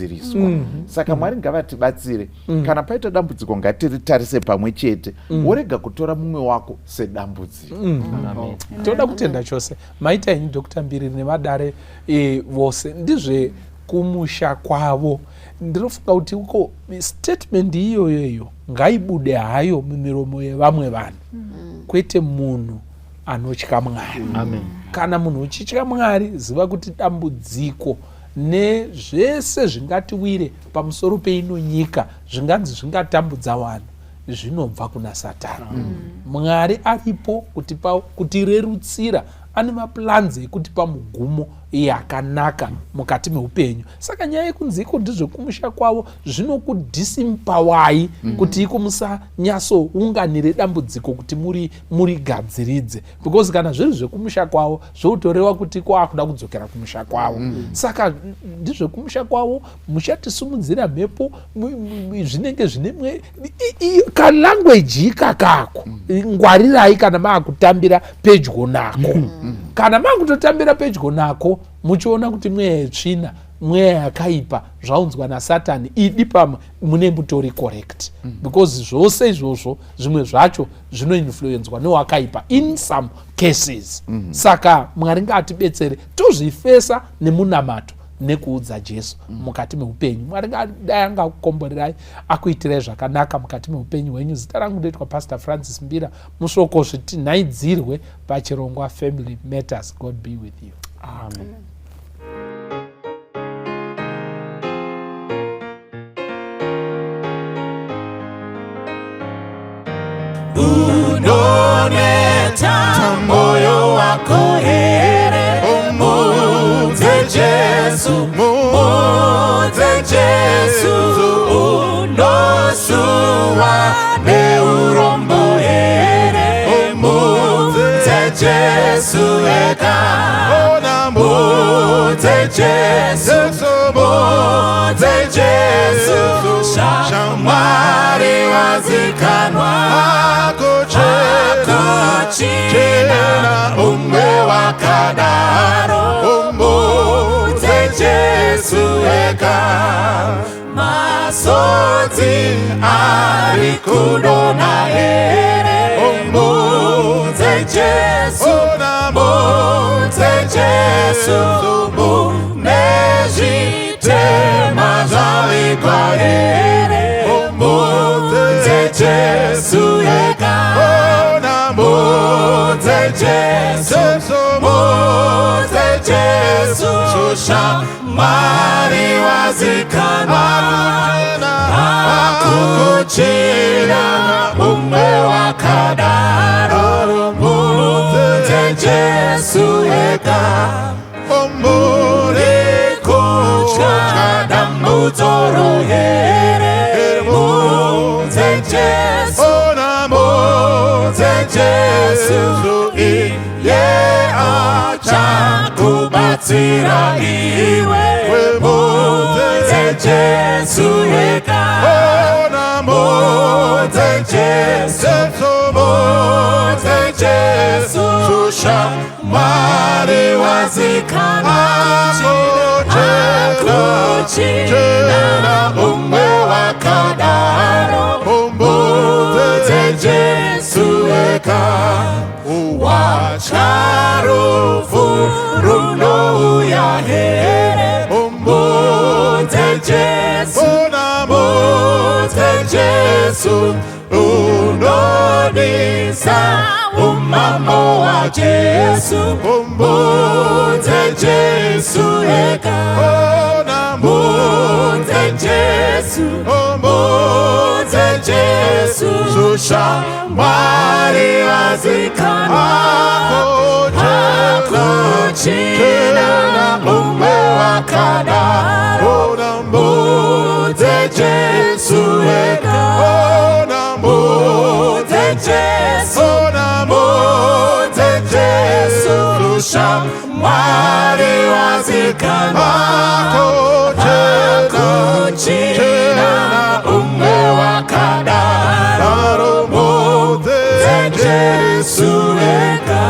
Saka Mwari ngavatibatsire. Kana paita dambudziko, ngatiritarise pamwe chete, worega kutora mumwe wako sedambudziko. Toda kutenda chose, maita henyu Dr Mbiri nevadare vose. Ndizve kumusha kwavo, ndinofunga kuti uko statement iyoyoyo ngaibude hayo mumiromo yevamwe vanhu, kwete munhu anotya Mwari. Amen. Kana munhu uchitya Mwari, ziva kuti dambudziko nezvese zvingatiwire pamusoro peino nyika, zvinganzi zvingatambudza vanhu, zvinobva kuna Satani. Mwari aripo kutirerutsira, ane maplans ekutipa mugumo yakanaka mukati meupenyu. Saka nyaya yekunzi iko ndezvekumusha kwavo zvinokudisempowai kuti iko musanyatsounganire dambudziko kuti muri murigadziridze, because kana zviri zvekumusha kwavo zvotoreva kuti iko akuda kudzokera kumusha kwavo. Saka ndezvekumusha kwavo, muchatisumudzira mhepo, zvinenge zvine kalanguage ikakako. Ngwarirai kana maakutambira pedyo nako. Kana maakutotambira pedyo nako muchiona kuti mweya yetsvina, mweya yakaipa, zvaunzwa naSatani, idi pamwe mune mutori correct, because zvose izvozvo zvimwe zvacho zvinoinfluenzwa newakaipa in some cases. Saka Mwari ngaatibetsere, tozvifesa nemunamato nekuudza Jesu mukati meupenyu. Mwari ngadai angakukomborerai, akuitirai zvakanaka mukati meupenyu hwenyu. Zita rangu ndoitwa Pastor Francis Mbira Musoko. Zvitinhaidzirwe pachirongwa Family Matters. God be with you. Amen. Amen. Unoneta moyo wako here? Mudze Jesu, mudze Jesu. Unosuwa neurombo here? Mudze Jesu ega. Mudze Jesu, mudze Jesu. Shamwari wazikanwa, hakuchina umwe wakadaro. Mudze Jesu ega. Masodzi ari kudonha here? Mudze Jesu, mudze Jesu. Mune zvitema zvavigwa here? Mudze Jesu ega. Mudze Jesu, mudze Jesu. Shamwari wazikanwa, hakuchina umwe wakadaro. Mudze Jesu ega. Muri kutya dambudzo here? Mudze Jesu, mudze Jesu. Iye achakubatsira iwe. Jesu ega. Mudze Jesu, mudze Jesu, Mwari wazikanwa hakuchina umwe wakadaro. Mudze Jesu ega. Watya rufu runouya here? Mudze Jesu, mudze Jesu, unodisa umambo waJesu. Mudze Jesu ega. Mudze Jesu, mudze Jesu, Mwari wazikanwa hakuchina umwe wakadaro. Mudze Jesu ega. Mudze Jesu, mudze Jesu, Mwari wazikanwa hakuchina umwe wakadaro. Mudze Jesu ega.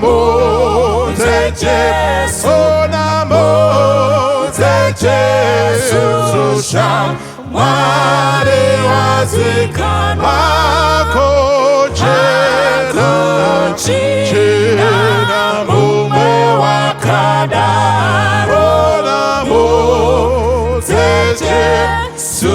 Mudze Jesu, mudze Jesu, Mwari wazikanwa hakuchina mumwe wakadaro. Mudze Jesu.